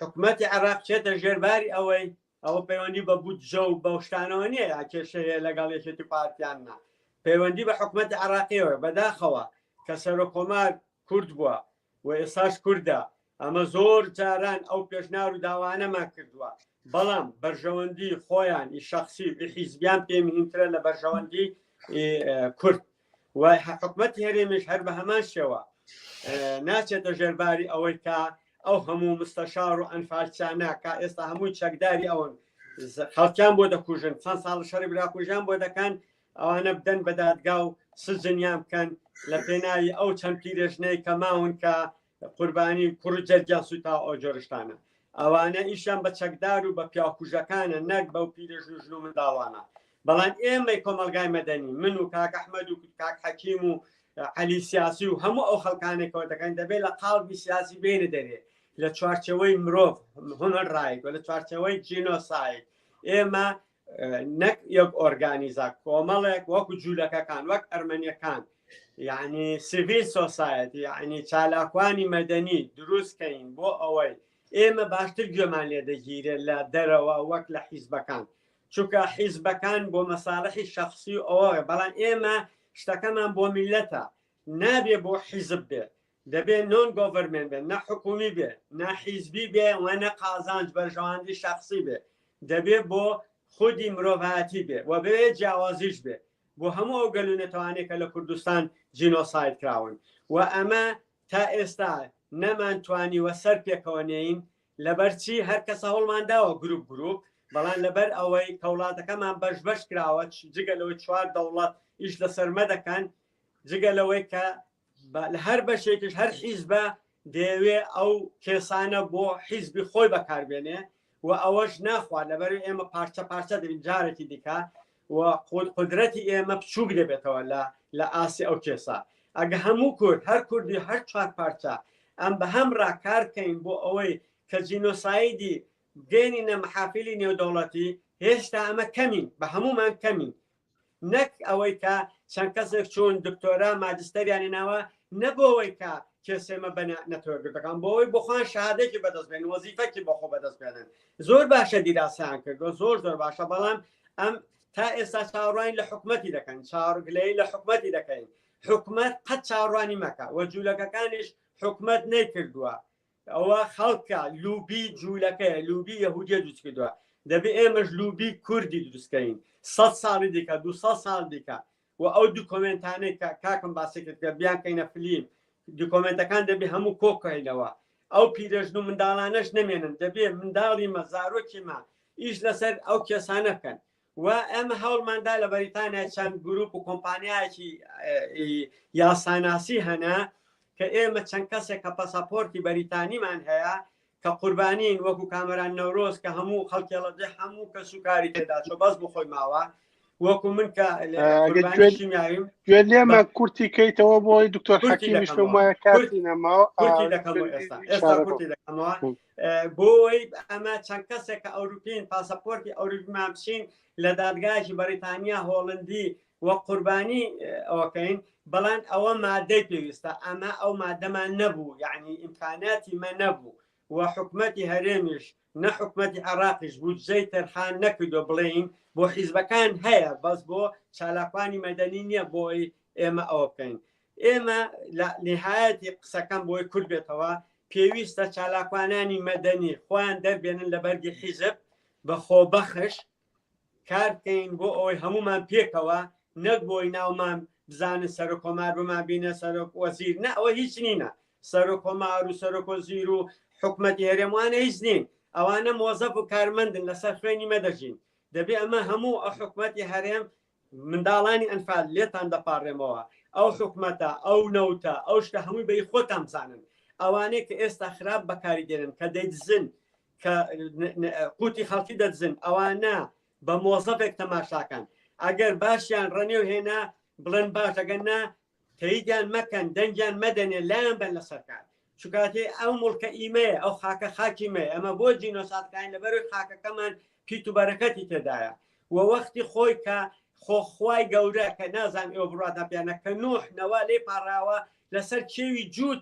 حکومەتی عێراق بچێتە ژێرباری ئەوەی ئەوە پەیوەندی بە بودجە و بەو شتانەوە نییە یا کێشەیە لەگەڵ یەکێتی پارتیان نا پەیوەندی بە حکومەتی عێراقیەوە بەداخەوە کە سەرۆککۆمار کورد بووە و ئێستاش کوردە ئەمە زۆر جاران ئەو پێشنار و داوانەمان کردووە بەڵام بەرژەوەندی خۆیان ئی شخصی و حیزبیان پێ مهمترە لە بەرژەوەندی کورد و حکومەتی هەرێمیش هەر بە هەمان شێوە ناچێتە ژێرباری ئەوەی کە ئەو هەموو مستەشار و ئەنفالچانە کە ئێستا هەمووی چەکداری ئەوەن خەڵکیان بۆ دەکوژن چەند ساڵ شەڕی براکوژیان بۆ دەکەن ئەوانە بدەن بە دادگا و سجنیان بکەن لە پێناوی ئەو چەند پیرێژنەی کە ماون کە قوربانی کوڕ جەرگیان سوتا ئەو جۆرشتانە ئەوانە ئیشیان بە چەکدار و بە پیاوکوژەکانە نەک بەو پیرێژن و ژن و منداڵانە بەڵام ئێمەی کۆمەلگای مەدەنی من و کاک ئەحمەد و کاک حەکیم و عەلی سیاسی و هەموو ئەو خەڵکانێکەوە دەکەن دەبێت لە قاڵبی سیاسی بێنە دەرێ لە چوارچەوەی مرۆڤ human right و لە چوارچەوەی جینۆساید ئێمە نەک یەک ئۆرگانیزا کۆمەڵێک وەکو جوولەکەکان وەک ئەرمەنیەکان یعنی civil society یعنی چالاکوانی مەدەنی دروستکەین بۆ ئەوەی ئێمە باشتر گوێمان لێ دەگیرێت لە دەرەوە وەک لە حیزبەکان چونکە حیزبەکان بۆ مەساڵحی شخصی و ئەوە بەڵام ئێمە شتەکەمان بۆ میلەتە نابێ بۆ حیزب بێ دەبێ non government بێ نە حکومی بێ نە حیزبی بێ و نە قازانج بەرژەوەندی شخصی بێ دەبێ بۆ خودی مرۆڤایەتی بێ و بێ جیاوازیش بێ بۆ هەموو ئەو گەل و نەتەوانەی کە لە کوردستان جینۆساید کراون و ئەمە تا ئێستا نەمانتوانیوە سەر پێکەوە نێین لەبەرچی هەر کەسە هەوڵمان داوە گروپ گروپ بەڵام لەبەر ئەوەی کە وڵاتەکەمان بەش بەش کراوە جگە لەوەی چوار دەوڵەت ئیش لەسەر مە دەکەن جگە لەوەی کە لە هەر بەشێکیش هەر حیزبە دەیەوێ ئەو کێسانە بۆ حیزبی خۆی بەکاربێنێ و ئەوەش ناخوات لەبەر ئێمە پارچە پارچە دەبین جارێکی دیکە و قودرەتی ئێمە بچووک دەبێتەوە لە لە ئاسی ئەو کێسە ئەگە هەموو کورد هەر کوردی هەر چوار پارچە ئەم بە هەم ڕاکار بکەین بۆ ئەوەی کە جینۆسایدی بگەینینە محافلی نێودەوڵەتی هێشتا ئەمە کەمین بە هەمومان کەمین نەک ئەوەی کە چەند کەسێک چوون دکتۆرا ماجستەریان هێناوە نە بۆ ئەوەی کە کێسێمە بە نەتەوە گرتەکان بۆ ئەوەی بۆ خۆیان شەهادێکی بەدەست بێن وەزیفەکی بۆ خۆ بەدەست بێنن زۆر باشە دیراسیان کردو زۆر زۆر باشە بەڵام ئەم تا ئێستا چاوەڕوانی لە حکومەتی دەکەن چاوەڕگلەی لە حکومەتی دەکەین حکومەت قەت چاوەڕوانی مەکە وە جوولەکەکانیش حکومەت نەیکردووە ئەوە خەڵکە لوبی جوولەکەیە لوبی یەهودیە دروست کردووە دەبێ ئێمەش لوبی کوردی دروستکەین سە ساڵی دیکە دو ساڵ دیکە و ئەو دوکۆمنتانەی کە کاکم باسی کرد کە بیانکەینە فلیم دوکۆمنتەکان دەبێ هەموو کۆکەینەوە ئەو پیرێژن و منداڵانەش نەمێنن دەبێ منداڵی مە زارۆکی مە ئیش لەسەر ئەو کێسانە بکەن. و ئێمە هەوڵماندا لە بەریتانیا چەند گروپ و کۆمپانیایەکی یاساناسی هەنە کە ئێمە چەند کەسێک کە پەسەپۆرتی بەریتانیمان هەیە کە قوربانین وەکو کامەران نەورۆز کە هەموو خەڵکێڵەدێ هەموو کەس و کاری تێدا چۆ بەس بۆ خۆی ماوە وەکو من کە گوێ لێمە کورتی کەیتەوە بۆی دکتۆر حەکیمیش پێم وایە کاتی نەماوە کورتی دەکەمەوە ئێستا ئێستا کورتی دەکەمەوە بۆی ئەمە چەند کەسێک کە ئەوروپین پاسەپۆرتی ئەوروپیمان بچین لە دادگایکی بەریتانیا هۆڵندی و قوربانی ئەوەکەین بەڵام ئەوە مادەی پێویستە ئەمە ئەو مادەمان نەبوو یعنی ئیمکاناتی مە نەبوو و حکومەتی هەرێمیش نە حکومەتی عێراقیش بودجەی تەرخان نەکردوە بڵێین بۆ حیزبەکان هەیە بەس بۆ چالاکوانی مەدەنی نییە بۆی ئێمە ئەوە بکەین ئێمە لە نهایەتی قسەکەم بۆی کورد بێتەوە پێویستە چالاکوانانی مەدەنی خۆیان دەربێنن لە بەرگی حیزب بە خۆبەخش کار بکەین بۆ ئەوەی هەمومان پێکەوە نەک بۆی ناومان بزانن سەرۆک کۆمار بمان بینە سەرۆک وەزیر نە ئەوە هیچ نینە سەرۆک کۆمار و سەرۆک وەزیر و حکومەتی هەرێموانە هیچ نین ئەوانە مۆزەف و کارمەندن لەسەر خوێنی مەدەژین دەبێ ئەمە هەموو ئەو حکومەتی هەرێم منداڵانی ئەنفال لێتان دەپاڕێمەوە ئەو حکومەتە ئەو نەوتە ئەو شتە هەمووی بەی خۆتان بزانن ئەوانەی کە ئێستا خراپ بەکاری دێنن کە دەیدزن کە قوتی خەڵکی دەدزن ئەوانە بە مۆزەفێک تەماشاکەن ئەگەر باشیان ڕەنێو هێنا بڵێن باش ئەگەر نا تەیدیان مەکەن دەنگیان مەدەنێ لایان بەن لەسەر کار چکاتێ ئەو مڵکە ئیمەیە ئەو خاکە خاکی مەیە ئەمە بۆ جینۆسادکاین لەبەرەوەی خاکەکەمان پیت و بەرەکەتی تێدایە و وەختی خۆی کە خۆخوای گەورە کە نازان ئێوە بڕاتان پیانە کە نوح نەوە لێ پاڕاوە لەسەر کێوی جووت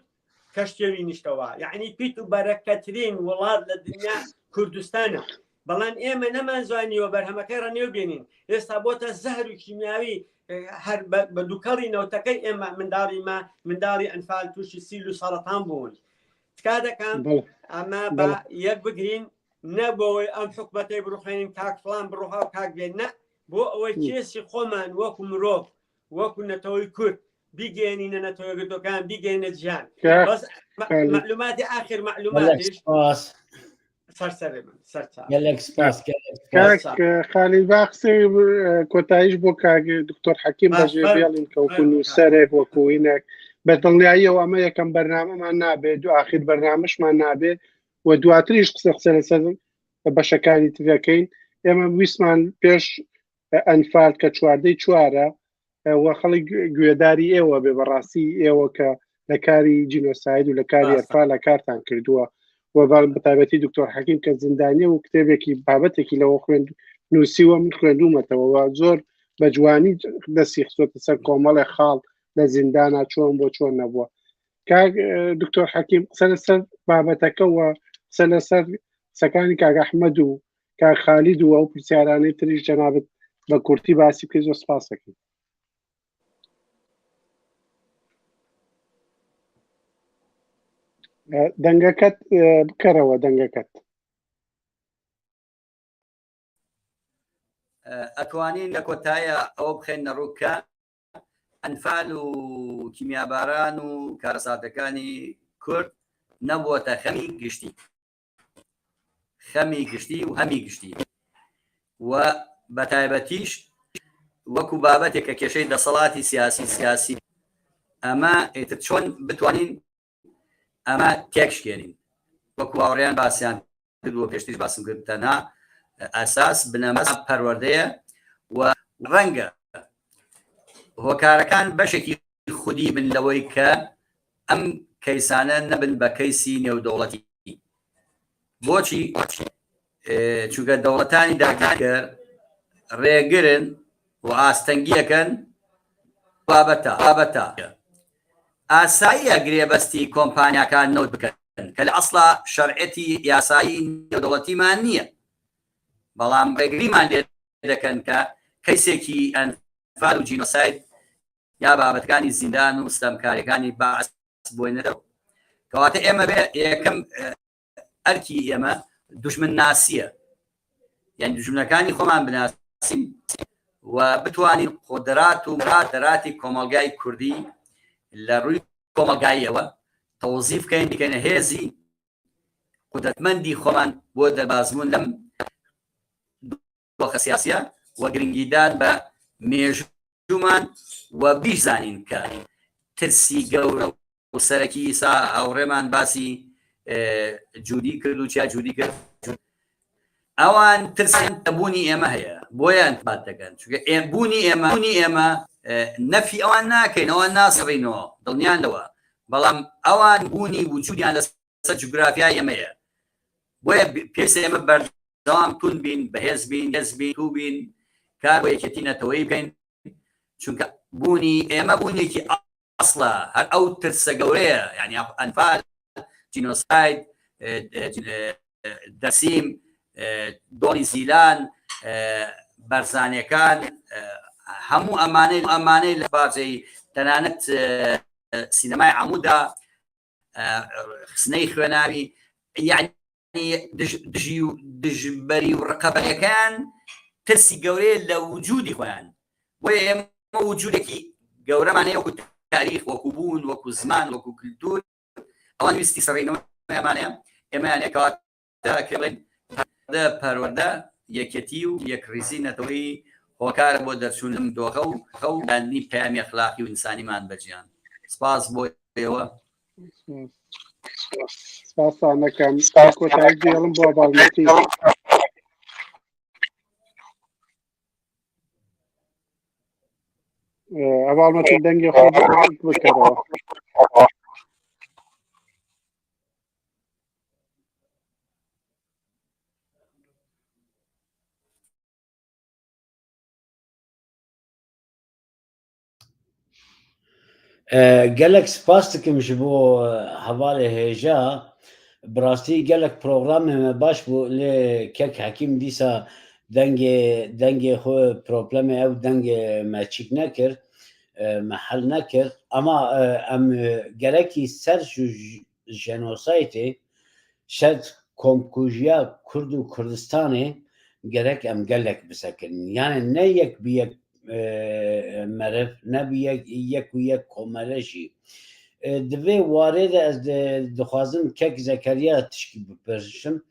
کەشتێوی نیشتەوە یعنی پیت و بەرەکەترین وڵات لە دنیا کوردستانە بەڵام ئێمە نەمانزانیوە بەرهەمەکەی ڕەنێو بێنین ئێستا بۆتە زەهر و کیمیاوی هەر بە دووکەڵی نەوتەکەی ئێمە منداڵی ما منداڵی ئەنفال تووشی سیل و سەرەتان بوون تکا دەکەم ئەمە بە یەک بگرین نە بۆەوەی ئەم حکومەتەی بڕوخێنین کاک فلان بڕوها و کاک بێن نە بۆ ئەوەی کێسی خۆمان وەکو مرۆڤ وەکو نەتەوەی کورد بیگەێنینە نەتەوەگرتوەکان بیگەێنە جیهان بەس معلوماتی آخر معلوماتیش سەرسەرێ من سەرچاو گەلێک سپاس کاک خالید با قسەی کۆتاییش بۆ کاک دکتۆر حەکیم بەجێ بێڵین کە وەکو نووسەرێک وەکو هینێک بە دڵنیاییەوە ئەمە یەکەم بەرنامەمان نابێت دو ئاخیر بەرنامەشمان نابێت و دواتریش قسە قسە لەسەر بەشەکانی ترەکەین ئێمە ویستمان پێش ئەنفال کە چواردەی چوارە و خەڵک گوێداری ئێوە بێ بەڕاستی ئێوە کە لە کاری جینۆساید و لە کاری ئەرفا لە کارتان کردووە و بەتایبەتی دکتۆر حەکیم کە زیندانیە و کتێبێکی بابەتێکی لەوە خوێند نووسیوە من خوێندومەتەوە و زۆر بە جوانی دەستی خستۆتە سەر کۆمەڵێ خاڵ لە زیندانە چۆن بۆ چۆن نەبووە کاک دکتۆر حەکیم قسە لەسەر بابەتەکە و قسە لەسەر قسەکانی کاک ئەحمەد و کاک خالید و ئەو پرسیارانەی تریش جەنابت بە کورتی باسی بکەیت زۆر سپاس دەکەین. دەنگەکەت بکەرەوە دەنگەکەت. ئەتوانین لە کۆتایە ئەوە بخێنە ڕوو کە ئەنفال و کیمیاباران و کارەساتەکانی کورد نەبووەتە خەمی گشتی خەمی گشتی و هەمی گشتی و بە تایبەتیش وەکو بابەتێک کە کێشەی دەسەڵاتی سیاسی سیاسی ئەمە ئیتر چۆن بتوانین ئەمە تێکشکێنین وەکو هاوڕێیان باسیان کردووە پێشتریش باسم کرد تەنها ئەساس بنەما پەروەردەیە و ڕەنگە هۆکارەکان بەشێکی خودی بن لەوەی کە ئەم کەیسانە نەبن بە کەیسی نێودەوڵەتی بۆچی چونکە دەوڵەتانی داگیرکەر ڕێگرن و ئاستەنگیەکەن بابەتە بابەتە ئاساییە گرێبەستی کۆمپانیاکان نەوت بکەن کە لە ئەسڵا شەرعەتی یاسایی نێودەوڵەتیمان نییە بەڵام ڕێگریمان لێ دەکەن کە کەیسێکی ئەنفال و جینۆساید یا بابەتەکانی زیندان و ستەمکاریەکانی بەعس بۆی نەدەوە کەواتە ئێمە بێ یەکەم ئەرکی ئێمە دوژمن ناسیە یعنی دوژمنەکانی خۆمان بناسین و بتوانین قدرات و دەراتی کۆمەلگای کوردی لە ڕووی کۆمەلگاییەوە تەوزیف بکەین بکەینە هێزی قودرەتمەندی خۆمان بۆ دەربازبوون لەم دۆخە سیاسیە. و گرنگیدان بە مێژوومان و بیزانین کە ترسی گەورە و سەرەکی ئیسا هاوڕێمان باسی جودی کرد و چیا جودی کرد ئەوان ترسیان لە بوونی ئێمە هەیە بۆیان بات دەکەن چونکە بوونی ئێمە بوونی ئێمە نەفی ئەوان ناکەین ئەوان ناسڕینەوە دڵنیان لەوە بەڵام ئەوان بوونی وجودیان لەسەر جوگرافیای ئێمەیە بۆیە پێویستە ئێمە بەردەوام تون بین بەهێز بین هێز بین تو بین کار بۆ یەکێتی نەتەوەیی بکەین چونکە بوونی ئێمە بوونێکی ئەسڵە هەر ئەو ترسە گەورەیە یعنی ئەنفال جینۆساید دەسیم دۆڵی زیلان بەرزانەکان هەموو ئەمانەی ئەمانەی لە پارچەی تەنانەت سینەمای عمودا خستنەی خوێناوی یعنی دژی و دژبەری و ڕقەبەرەکان ترسی گەورەیە لە وجودی خۆیان بۆیە ئێمە وجودێکی گەورەمان هەیە وەکو تاریخ وەکو بوون وەکو زمان وەکو کلتور ئەوان ویستی سڕینەوە ئەمانەیە ئێمەیان کەواتە بڵێن پەروەردە یەکێتی و یەکڕیزی نەتەوەی هۆکارە بۆ دەرچوون لەم دۆخە و خەو گەیاندنی پەیامی ئەخلاقی و ئینسانیمان بە جیهان. سپاس بۆ ئێوە. سپاستان دەکەم. کۆتایی دێڵم بۆ باڵمەتی. ئەواڵمەتی دەنگی خۆ بکەرەوە. Gelek spas dikim ji bo hevalê hêja. Bi rastî gelek programê me baş bû lê kek Hekîm dîsa dengê dengê xwe problemê ew dengê me çîk nekir, me hel nekir. Ema em gerekî ser ji jenosaytê, ser komkujiya Kurd û Kurdistanê gerek em gelek bisekinin. Yani ne yek bi yek meriv, ne bi yek yek û yek komele jî. Di vê warê de ez dixwazim kek Zekeriya tişkî bipirsim.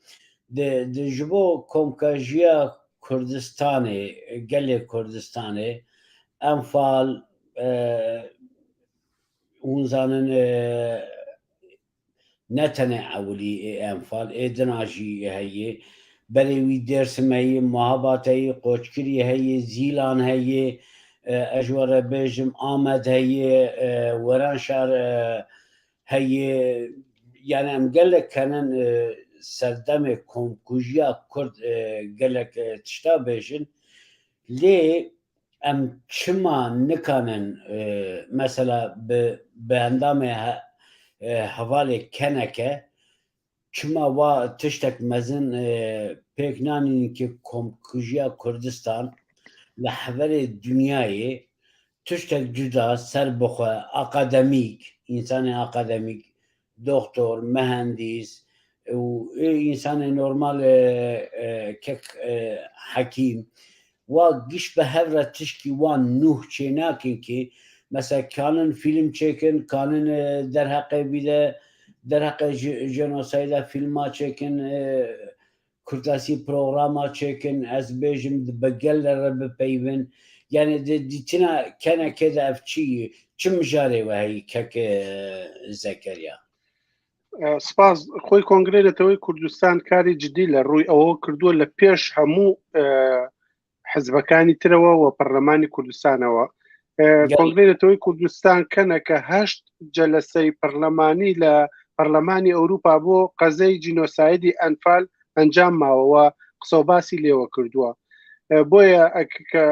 Di ji bo komkujiya Kurdistanê, gelê Kurdistanê, Enfal, Hûn zanin ne tenê ewilî ê Enfal ê dina jî heye. Berê wî Dêrsim heye, Mahabat heye, Qoçkirî heye, Zîlan heye, ez ji we re bêjim Amed heye, Weranşar heye. Yani em gelek kenin serdemê komkujiya Kurd gelek tişta bêjin. Lê Em çima nikanin mesela bi bi endamê hevalê keneke çima wa tiştek mezin pêk nanîn ki komkujiya Kurdistan li heverê dinyayê tiştek cuda serbixwe akademîk însanê akademîk doktor, mihendîs û ê însanê normal kek hekîm wa giş bi hev re tişkî wan nûh çênakin kî mesela kanin fîlm çêkin, kanin derheqê vî de derheqê jenosayda fîlma çêkin Kurtasî programa çêkin ez bêjim bi gel re bipeyvin. Yani di dîtina kenekê de ev çi yî? Çi mijarê we heyî kek Zekeriya? سپاس خۆی کۆنگرەی نەتەوەی کوردستان کاری جدی لە ڕووی ئەوە کردووە لە پێش هەموو حزبەکانی ترەوە و پەرلەمانی کوردستانەوە کۆنگرەی نەتەوەی کوردستان کەنەکە هەشت جەلەسەی پەرلەمانی لە پەرلەمانی ئەوروپا بۆ قەزەی جینۆسایدی ئەنفال ئەنجام ماوەوە قسە باسی لێوە کردووە بۆیە کە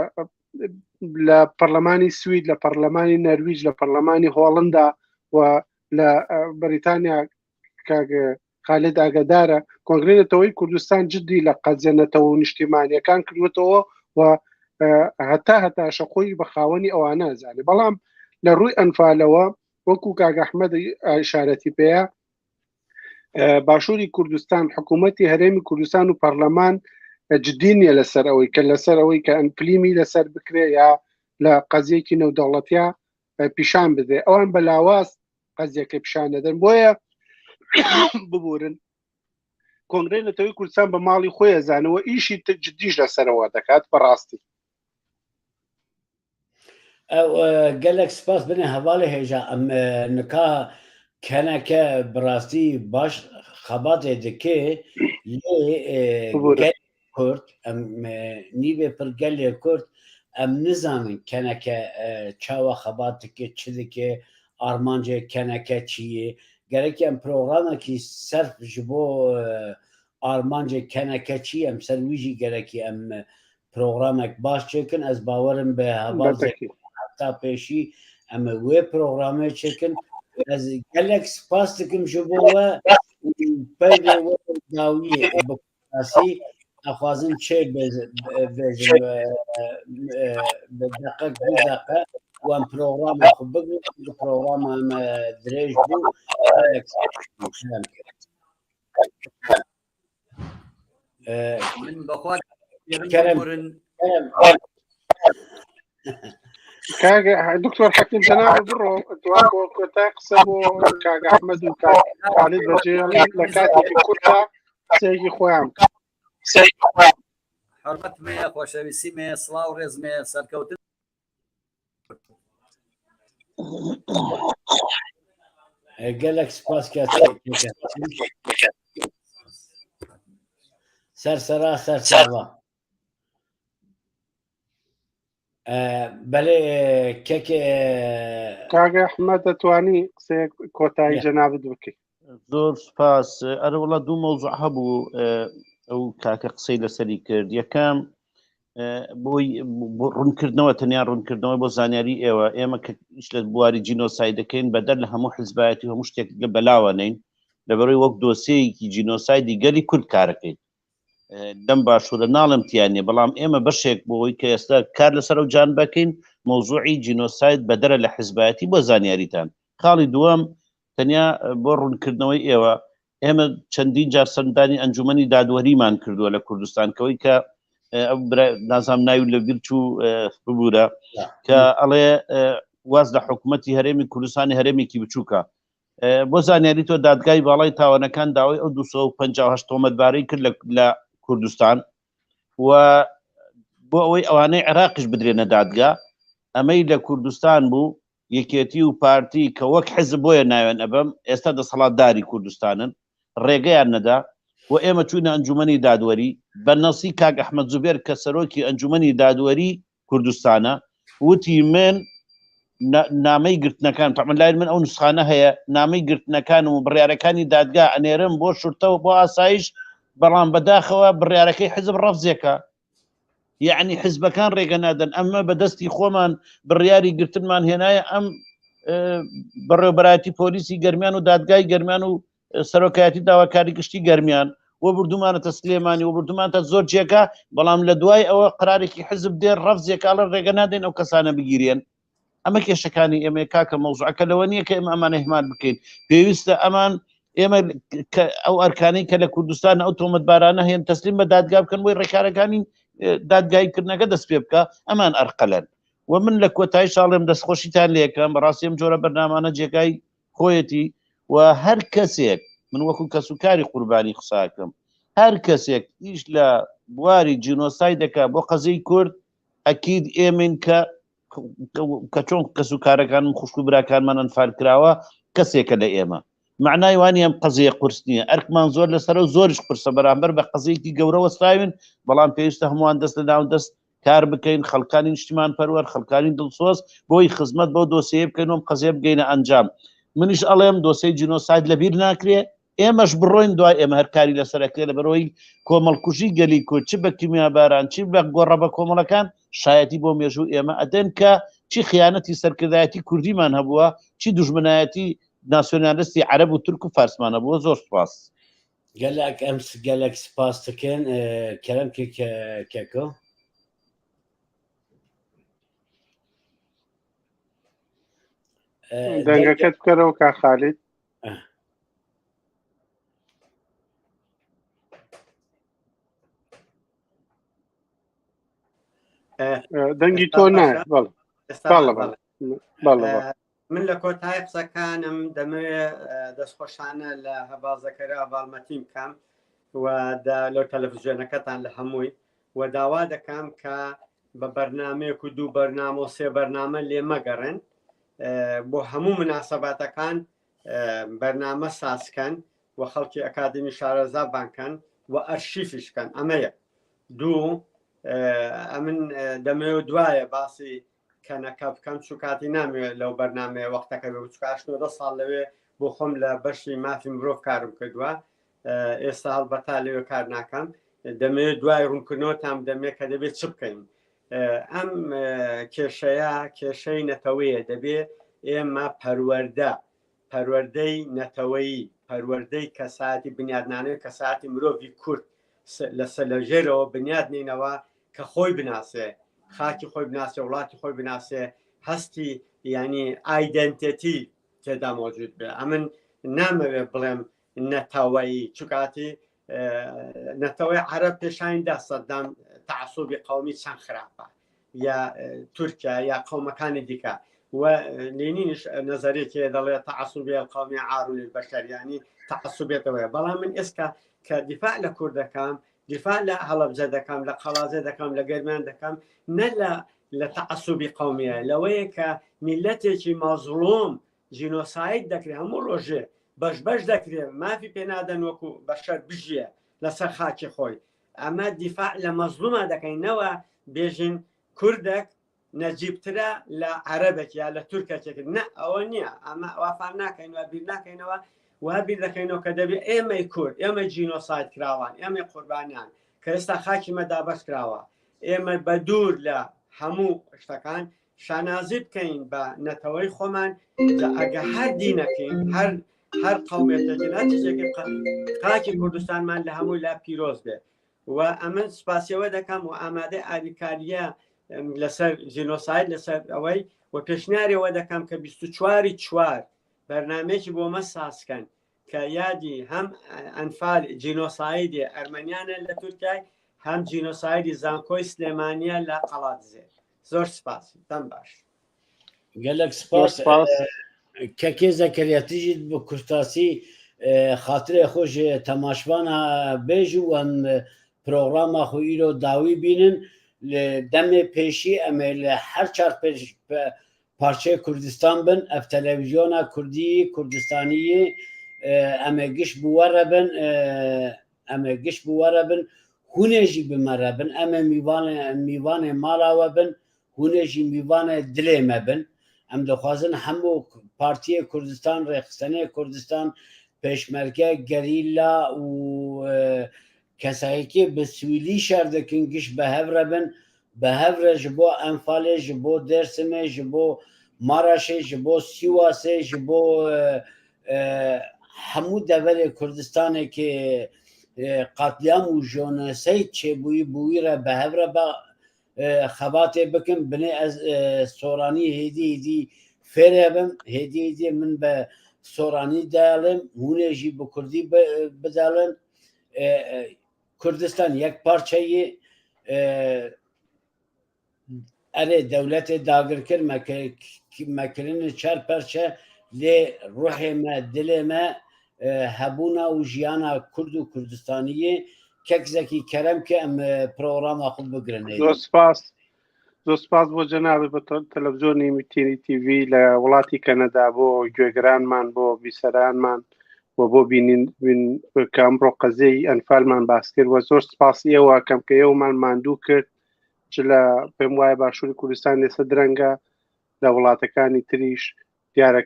لە پەرلەمانی سوید لە پەرلەمانی نەرویج لە پەرلەمانی هۆڵندا و لە بەریتانیا کاک خالد ئاگادارە کۆنگرەی نەتەوەی کوردستان جدی لە قەزیە نەتەوە و نیشتیمانیەکان کردوێتەوە و هەتا هەتاشە خۆی بە خاوەنی ئەوانە زانێ بەڵام لە ڕووی ئەنفالەوە وەکو کاک ئەحمەد ئشارەتی پێەیە باشووری کوردستان حکوومەتی هەرێمی کوردستان و پەرلەمان جدی نییە لەسەر ئەوەی کە لەسەر ئەوەی کە ئەنفلیمی لەسەر بکرێ یا لە قەزیەکی نێودەوڵەتیا پیشان بدرێ ئەوان بە لاواز قەزیەکە پیشان دەدەن بۆیە ببورن کۆنگرەی نەتەوەی کوردستان بە ماڵی خۆی ئەزانەوە ئیشی جدیش لەسەرەوە دەکات بەڕاستی. گەلێک سپاس بنێ هەواڵی هێژا ئەم نکا کەنەکە بڕاستی باش خەباتێ دکێ لێ گەل کورد ئەم نیوێ پر گەلێ کورد ئەم نزانن کەنەکە چاوە خەبات دکێ چ دکێ ئارمانجێ کەنەکە چییە گەرەکی ئەم پرۆگرامێکی سەرف ji بۆ ئارمانجێ کەنەکە چی ئەم سەر ویژی گەرەکی ئەم پرۆگرامێک باش چێکن ئەس باوەرم بە هەڤاڵ هەفتا پێشی ئەمە وێ پرۆگرامێ چێکن ئەز gelek spas dikim ji bo we peyvê we dawiyê bi kurtasî axwazin çê bêjim bi deqek du deqe û em programa xwe bigirin programa me dirêj bû gelek spas من بەخوا کەرەم کاک دکتۆر حەکیم جەناب بڕۆ دوا بۆ کۆتا قسە بۆ کاک ئەحمەد و کاک خالید بەجێ لە کاتێکی کورتا قسەیەکی خۆیان بکەن. حرمەتم هەیە خۆشەویستیم هەیە سڵاو ڕێزم هەیە سەرکەوتن gelek spas ke ser sera ser sava بەێ کەکێ کاک ئەحمەد دەتوانی قسەیەک کۆتایی جەنابت بکەی زۆر سپاس ئەرە وڵا دوو مەوزوع هەبوو ئەو کاکە قسەی لەسەری کرد یەکەم بۆی ڕوونکردنەوە تەنیا ڕوونکردنەوە بۆ زانیاری ئێوە ئێمە کە ئیش لە بواری جینۆساید دەکەین بەدەر لە هەموو حزبایەتی هەموو شتێک لە بەلاوە نین لەبەرەوەی وەک دۆسیەیەکی جینۆسایدی گەلی کورد کارەکەین لەم باشوورە ناڵم تیانە بەڵام ئێمە بەشێک بۆی کە ئێستا کار لەسەر و جان بەکەین مەوزوعی جینۆساید بەدەرە لە حزبایەتی بۆ زانیاریتان خاڵی دووەم تەنیا بۆ ڕوونکردنەوەی ئێوە ئێمە چەندین جار سەردانی ئەنجومەنی دادوەریمان کردووە لە کوردستان کەوەی کە نازام ناوی لە بیر چوو ببوورە کە ئەڵێ واز لە حکوومەتی هەرێمی کوردستانی هەرێمێکی بچووکە بۆ زانیاری تۆ دادگای باڵای تاوانەکان داوای ئەو 258 تۆمەتبارەی کرد لە کوردستان و بۆ ئەوەی ئەوانەی عێراقیش بدرێنە دادگا ئەمەی لە کوردستان بوو یەکێتی و پارتی کە وەک حزب بۆیە ناوێن ئەبەم ئێستا دەسەڵاتداری کوردستانن ڕێگەیان نەدا و ئێمە چوینە ئەنجومەنی دادوەری بە نەسی کاک ئەحمەد زوبێر کە سەرۆکی ئەنجومەنی دادوەری کوردستانە وتی من نامەی گرتنەکان تەعمل لای من ئەو نسخانە هەیە نامەی گرتنەکان و بڕیارەکانی دادگا ئەنێرم بۆ شورتەوە بۆ ئاسایش بەڵام بەداخەوە بڕیارەکەی حزب ڕەفزێکە یەعنی حزبەکان ڕێگە نادەن ئەمە بە دەستی خۆمان بڕیاری گرتنمان هێنایە ئەم بەڕێوبەرایەتی پۆلیسی گەرمیان و دادگای گەرمیان و سەرۆکایەتی داواکاری گشتی گەرمیان و بردومانەتە سلێمانی و بردومانتە زۆر جێگا بەڵام لە دوای ئەوە قرارێکی حزب دێ ڕەفزێکاڵە ڕێگە نادەین ئەو کەسانە بگیرێن ئەمە کێشەکانی ئێمە کاکە مەوزوعەکە لەوە نییە کە ئێمە ئەمانە هێمان بکەین پێویستە ئەمان ئێمە ئەو ئەرکانەی کە لە کوردستان ئەو تۆمەتبارانە هەیە تەسلیم بە دادگا بکەن بۆی ڕێکارەکانی دادگاییکردنەکە دەست پێ بکە ئەمان ئەرقەلەن و من لە کۆتایی ساڵێم دەستخۆشیتان لەکەم بەڕاستی ئەم جۆرە بەرنامانە جێگای خۆیەتی و هەر کەسێک من وەکو کەس و کاری قوربانی قساکەم هەر کەسێک ئیش لە بواری جینۆسای دەکا بۆ قەزیی کورد ئەکید ئێمین کە کە چۆن کەس و کارەکانم خوشک و براکانمان ئەنفال کراوە کەسێکە لە ئێمە معنای وانی ئەم قەزیە قورس نییە ئەرکمان زۆر لەسەر و زۆریش قورسە بەرامبەر بە قەزیەکی گەورە وەستاوین بەڵام پێویستە هەمووان دەست لە ناو دەست کار بکەین خەڵکانی نیشتیمان پەروەر خەڵکانی دڵسۆز بۆی خزمەت بەو دۆسیەیە بکەین و ئەم قەزیە بگەینە ئەنجام منیش ئەڵێم دۆسیەی جینۆساید لەبیر ناکرێ ئێمەش بڕۆین دوای ئێمە هەر کاری لەسەر ئەکرێ لەبەرئەوەی کۆمەڵکوژی گەلی کورد چ بە کیمیاباران چی بە گۆڕە بە کۆمەڵەکان شایەتی بۆ مێژوو ئێمە ئەدەن کە چی خیانەتی سەرکردایەتی کوردیمان هەبووە چی دوژمنایەتی ناسیۆنالستی عەرەب و تورک و فارسمان هەبووە زۆر سوپاس. گەلەک ئەم گەلەک سپاس دکەن کەرەم کێکۆ. دەنگەکەت بکەرەوە کا خالید. دەنگی تۆ نایە بەڵێ من لە کۆتای قسەکانم دەمەوێ دەستخۆشانە لە هەڤاڵ زەکەریا هەڤاڵ مەتین بکەم و لەو تەلەڤزیۆنەکەتان لە هەمووی و داوا دەکەم کە. بە بەرنمەیەک و دوو بەرنامە و سێ بەرنامە لێ مەگەڕێن بۆ هەموو مناسباتەکان بەرنامە سازکەن و خەڵکی ئەکادمی شارەزا بانکەن و ئەرشیفیش بکەن ئەمەیە دوو ئەمن دەمەوێت دوایە باسی کەنەکە بکەم چوو کاتی نامەوێت لەو بەرنمەیە وەختەکە بێ چکاش 90 ساڵ لەوێ بۆ خۆم لە بەشی مافی مرۆڤ کارم کردووە ئێستا هەڵبەتا لەوێ کار ناکەم دەمەوێت دوای ڕوونکردنەوەتان دەمێ کە دەبێت چ بکەین ئەم کێشەیە کێشەی نەتەوەیە دەبێ ئێمە پەروەردە پەروەردەی نەتەوەیی، پەروەردەی کەسایەتی بنیادنانەوەی کەسایەتی مرۆڤی کورد لەسەر لە ژێرەوە بنیاد نینەوە کە خۆی بناسێ خاکی خۆی بناسێ وڵاتی خۆی بناسێ هەستی ینی ئایدنتێتی تێدا مۆجود بێ ئەمن نامەوێ بڵێم نەتەوەیی چکاتی نەتەوەی عەرەب پێشانیدا سەدام تعسوبی قومی چەند خراپە یا تورکیا یا قەومەکانی دیکە و لینینش نظرێکی دەڵێ تعسوبی القومی عار للبشر ینی تعسوبێتەوەیە بەڵام من ئێستا کە دیفاع لە کورد دەکەم دیفاع لە هەڵەبجە دەکەم لە قەڵازێ دەکەم لە گەرمیان دەکەم نە لە لە تعسوبی قومیە لەوەیە کە میلەتێکی مەزڵوم جینۆساید دەکرێت هەموو ڕۆژێ بەش بەش دەکرێت مافی پێنادەن وەکو بەشەر بژیە لەسەر خاکی خۆی ئەمە دیفاع لە مەزلومە دەکەین نەوە بێژین کوردێک نەجیبترە لە عەرەبێک یا لە تورکەکێک نە ئەوە نییە ئەمە وافان ناکەین و بیر ناکەینەوە وا بیر دەکەینەوە کە دەبێت ئێمەی کورد ئێمە جینۆساید کراوان ئێمەی قوربانیان کە ئێستا خاکی مە دابەش کراوە ئێمە بە دوور لە هەموو شتەکان شانازی بکەین بە نەتەوەی خۆمان ئەگە هەر دینەکەین هەر هەر قومێتێکی هەر چیزێکی خاکی کوردستانمان لە هەموو لا پیرۆز بێت و ئەمن سپاسیەوە دەکەم و ئامادە ئاریکاریە لەسەر جینۆساید لەسەر ئەوەی و پێشنیارەوە دەکەم کە 24 چوار بەرنمێکی بۆ مە سازکەن کە یادی هەم ئەنفال جینۆسایدی ئەرمەنیانە لە تورکای هەم جینۆسایدی زانکۆی سلێمانیە لە قەڵادزێ زۆر سپاس دەم باش گەلک سپاس کەکێ زەکەریا تژیت بە کورتاسی خاترێ خۆش تەماشڤانە بێژ و ئەم پرۆگراما خو ئیرۆ داوی بینن لە دەمێ پێشی ئەمێ لە هەر چار پارچەی کوردستان بن ئەف تەلەڤیزیۆنا کوردی کوردستانیی ئەمێ گشت بوەرە بن ئەمێ گشت بوەرە بن هونێ ژی بمەرە بن ئەمێ میوانێ میوانێ ماڵاوە بن هونێ ژی میوانێ دلێ مە بن ئەم دەخوازن هەموو پارتیە کوردستان ڕێخستەنێ کوردستان پێشمەرگە گەریلا و کەسایەکی بە سویلی شەر دەکن گشت بە هەڤرە بن بە هەڤرە ji bo Enfalê ji bo Dêrsimê ji bo Maraşê ji bo Sîwasê ji bo hemû deverê Kurdistanê kê qatliam û jonesey çêbûyî bi wî re bi hev re be xebatê bikim binê ez soranî hêdî hêdî fêre bim hêdî hêdî min bi soranî delim hûnê jî bi kurdî bidelin Kurdistan yek parçeyî erê dewletê dagirkir me kirine çar perçe lê ruhê me dilê me hebûna û jiyana Kurd û Kurdistaniyê kek Zekî kerem ke em programa xwe bigirin êdî. Zor spas زۆر سپاس بۆ جەنابت بە تەلەڤزیۆنی میتینی تیڤی لە وڵاتی کەنەدا بۆ گوێگرانمان بۆ بیسەرانمان و بۆ بینین کە ئەمڕۆ قەزیەی ئەنفالمان باس کرد و زۆر سپاسی ئێوە کەم کە ئێوەمان ماندوو کرد چ لە پێم وایە باشووری کوردستان ئێستا درەنگە لە وڵاتەکانی تریش دیارە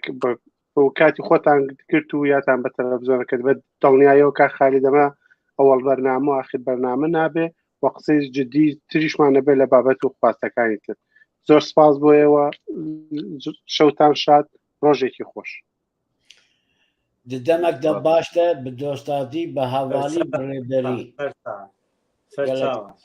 بۆ کاتی خۆتان گرت و یاتان بە تەلەڤزیۆنەکەت بە دڵنیایەوە کا خالی دەمە ئەوەڵ بەرنامە و ئاخر بەرنامە نابێ و قسەی جدی تریشمان نەبێت لە بابەت و خواستەکانی تر زۆر سپاس بۆ ئێوە شەوتان شاد ڕۆژێکی خۆش Di demek de baş de bi dostatî bi hevalî bi rêberî. Serçawa.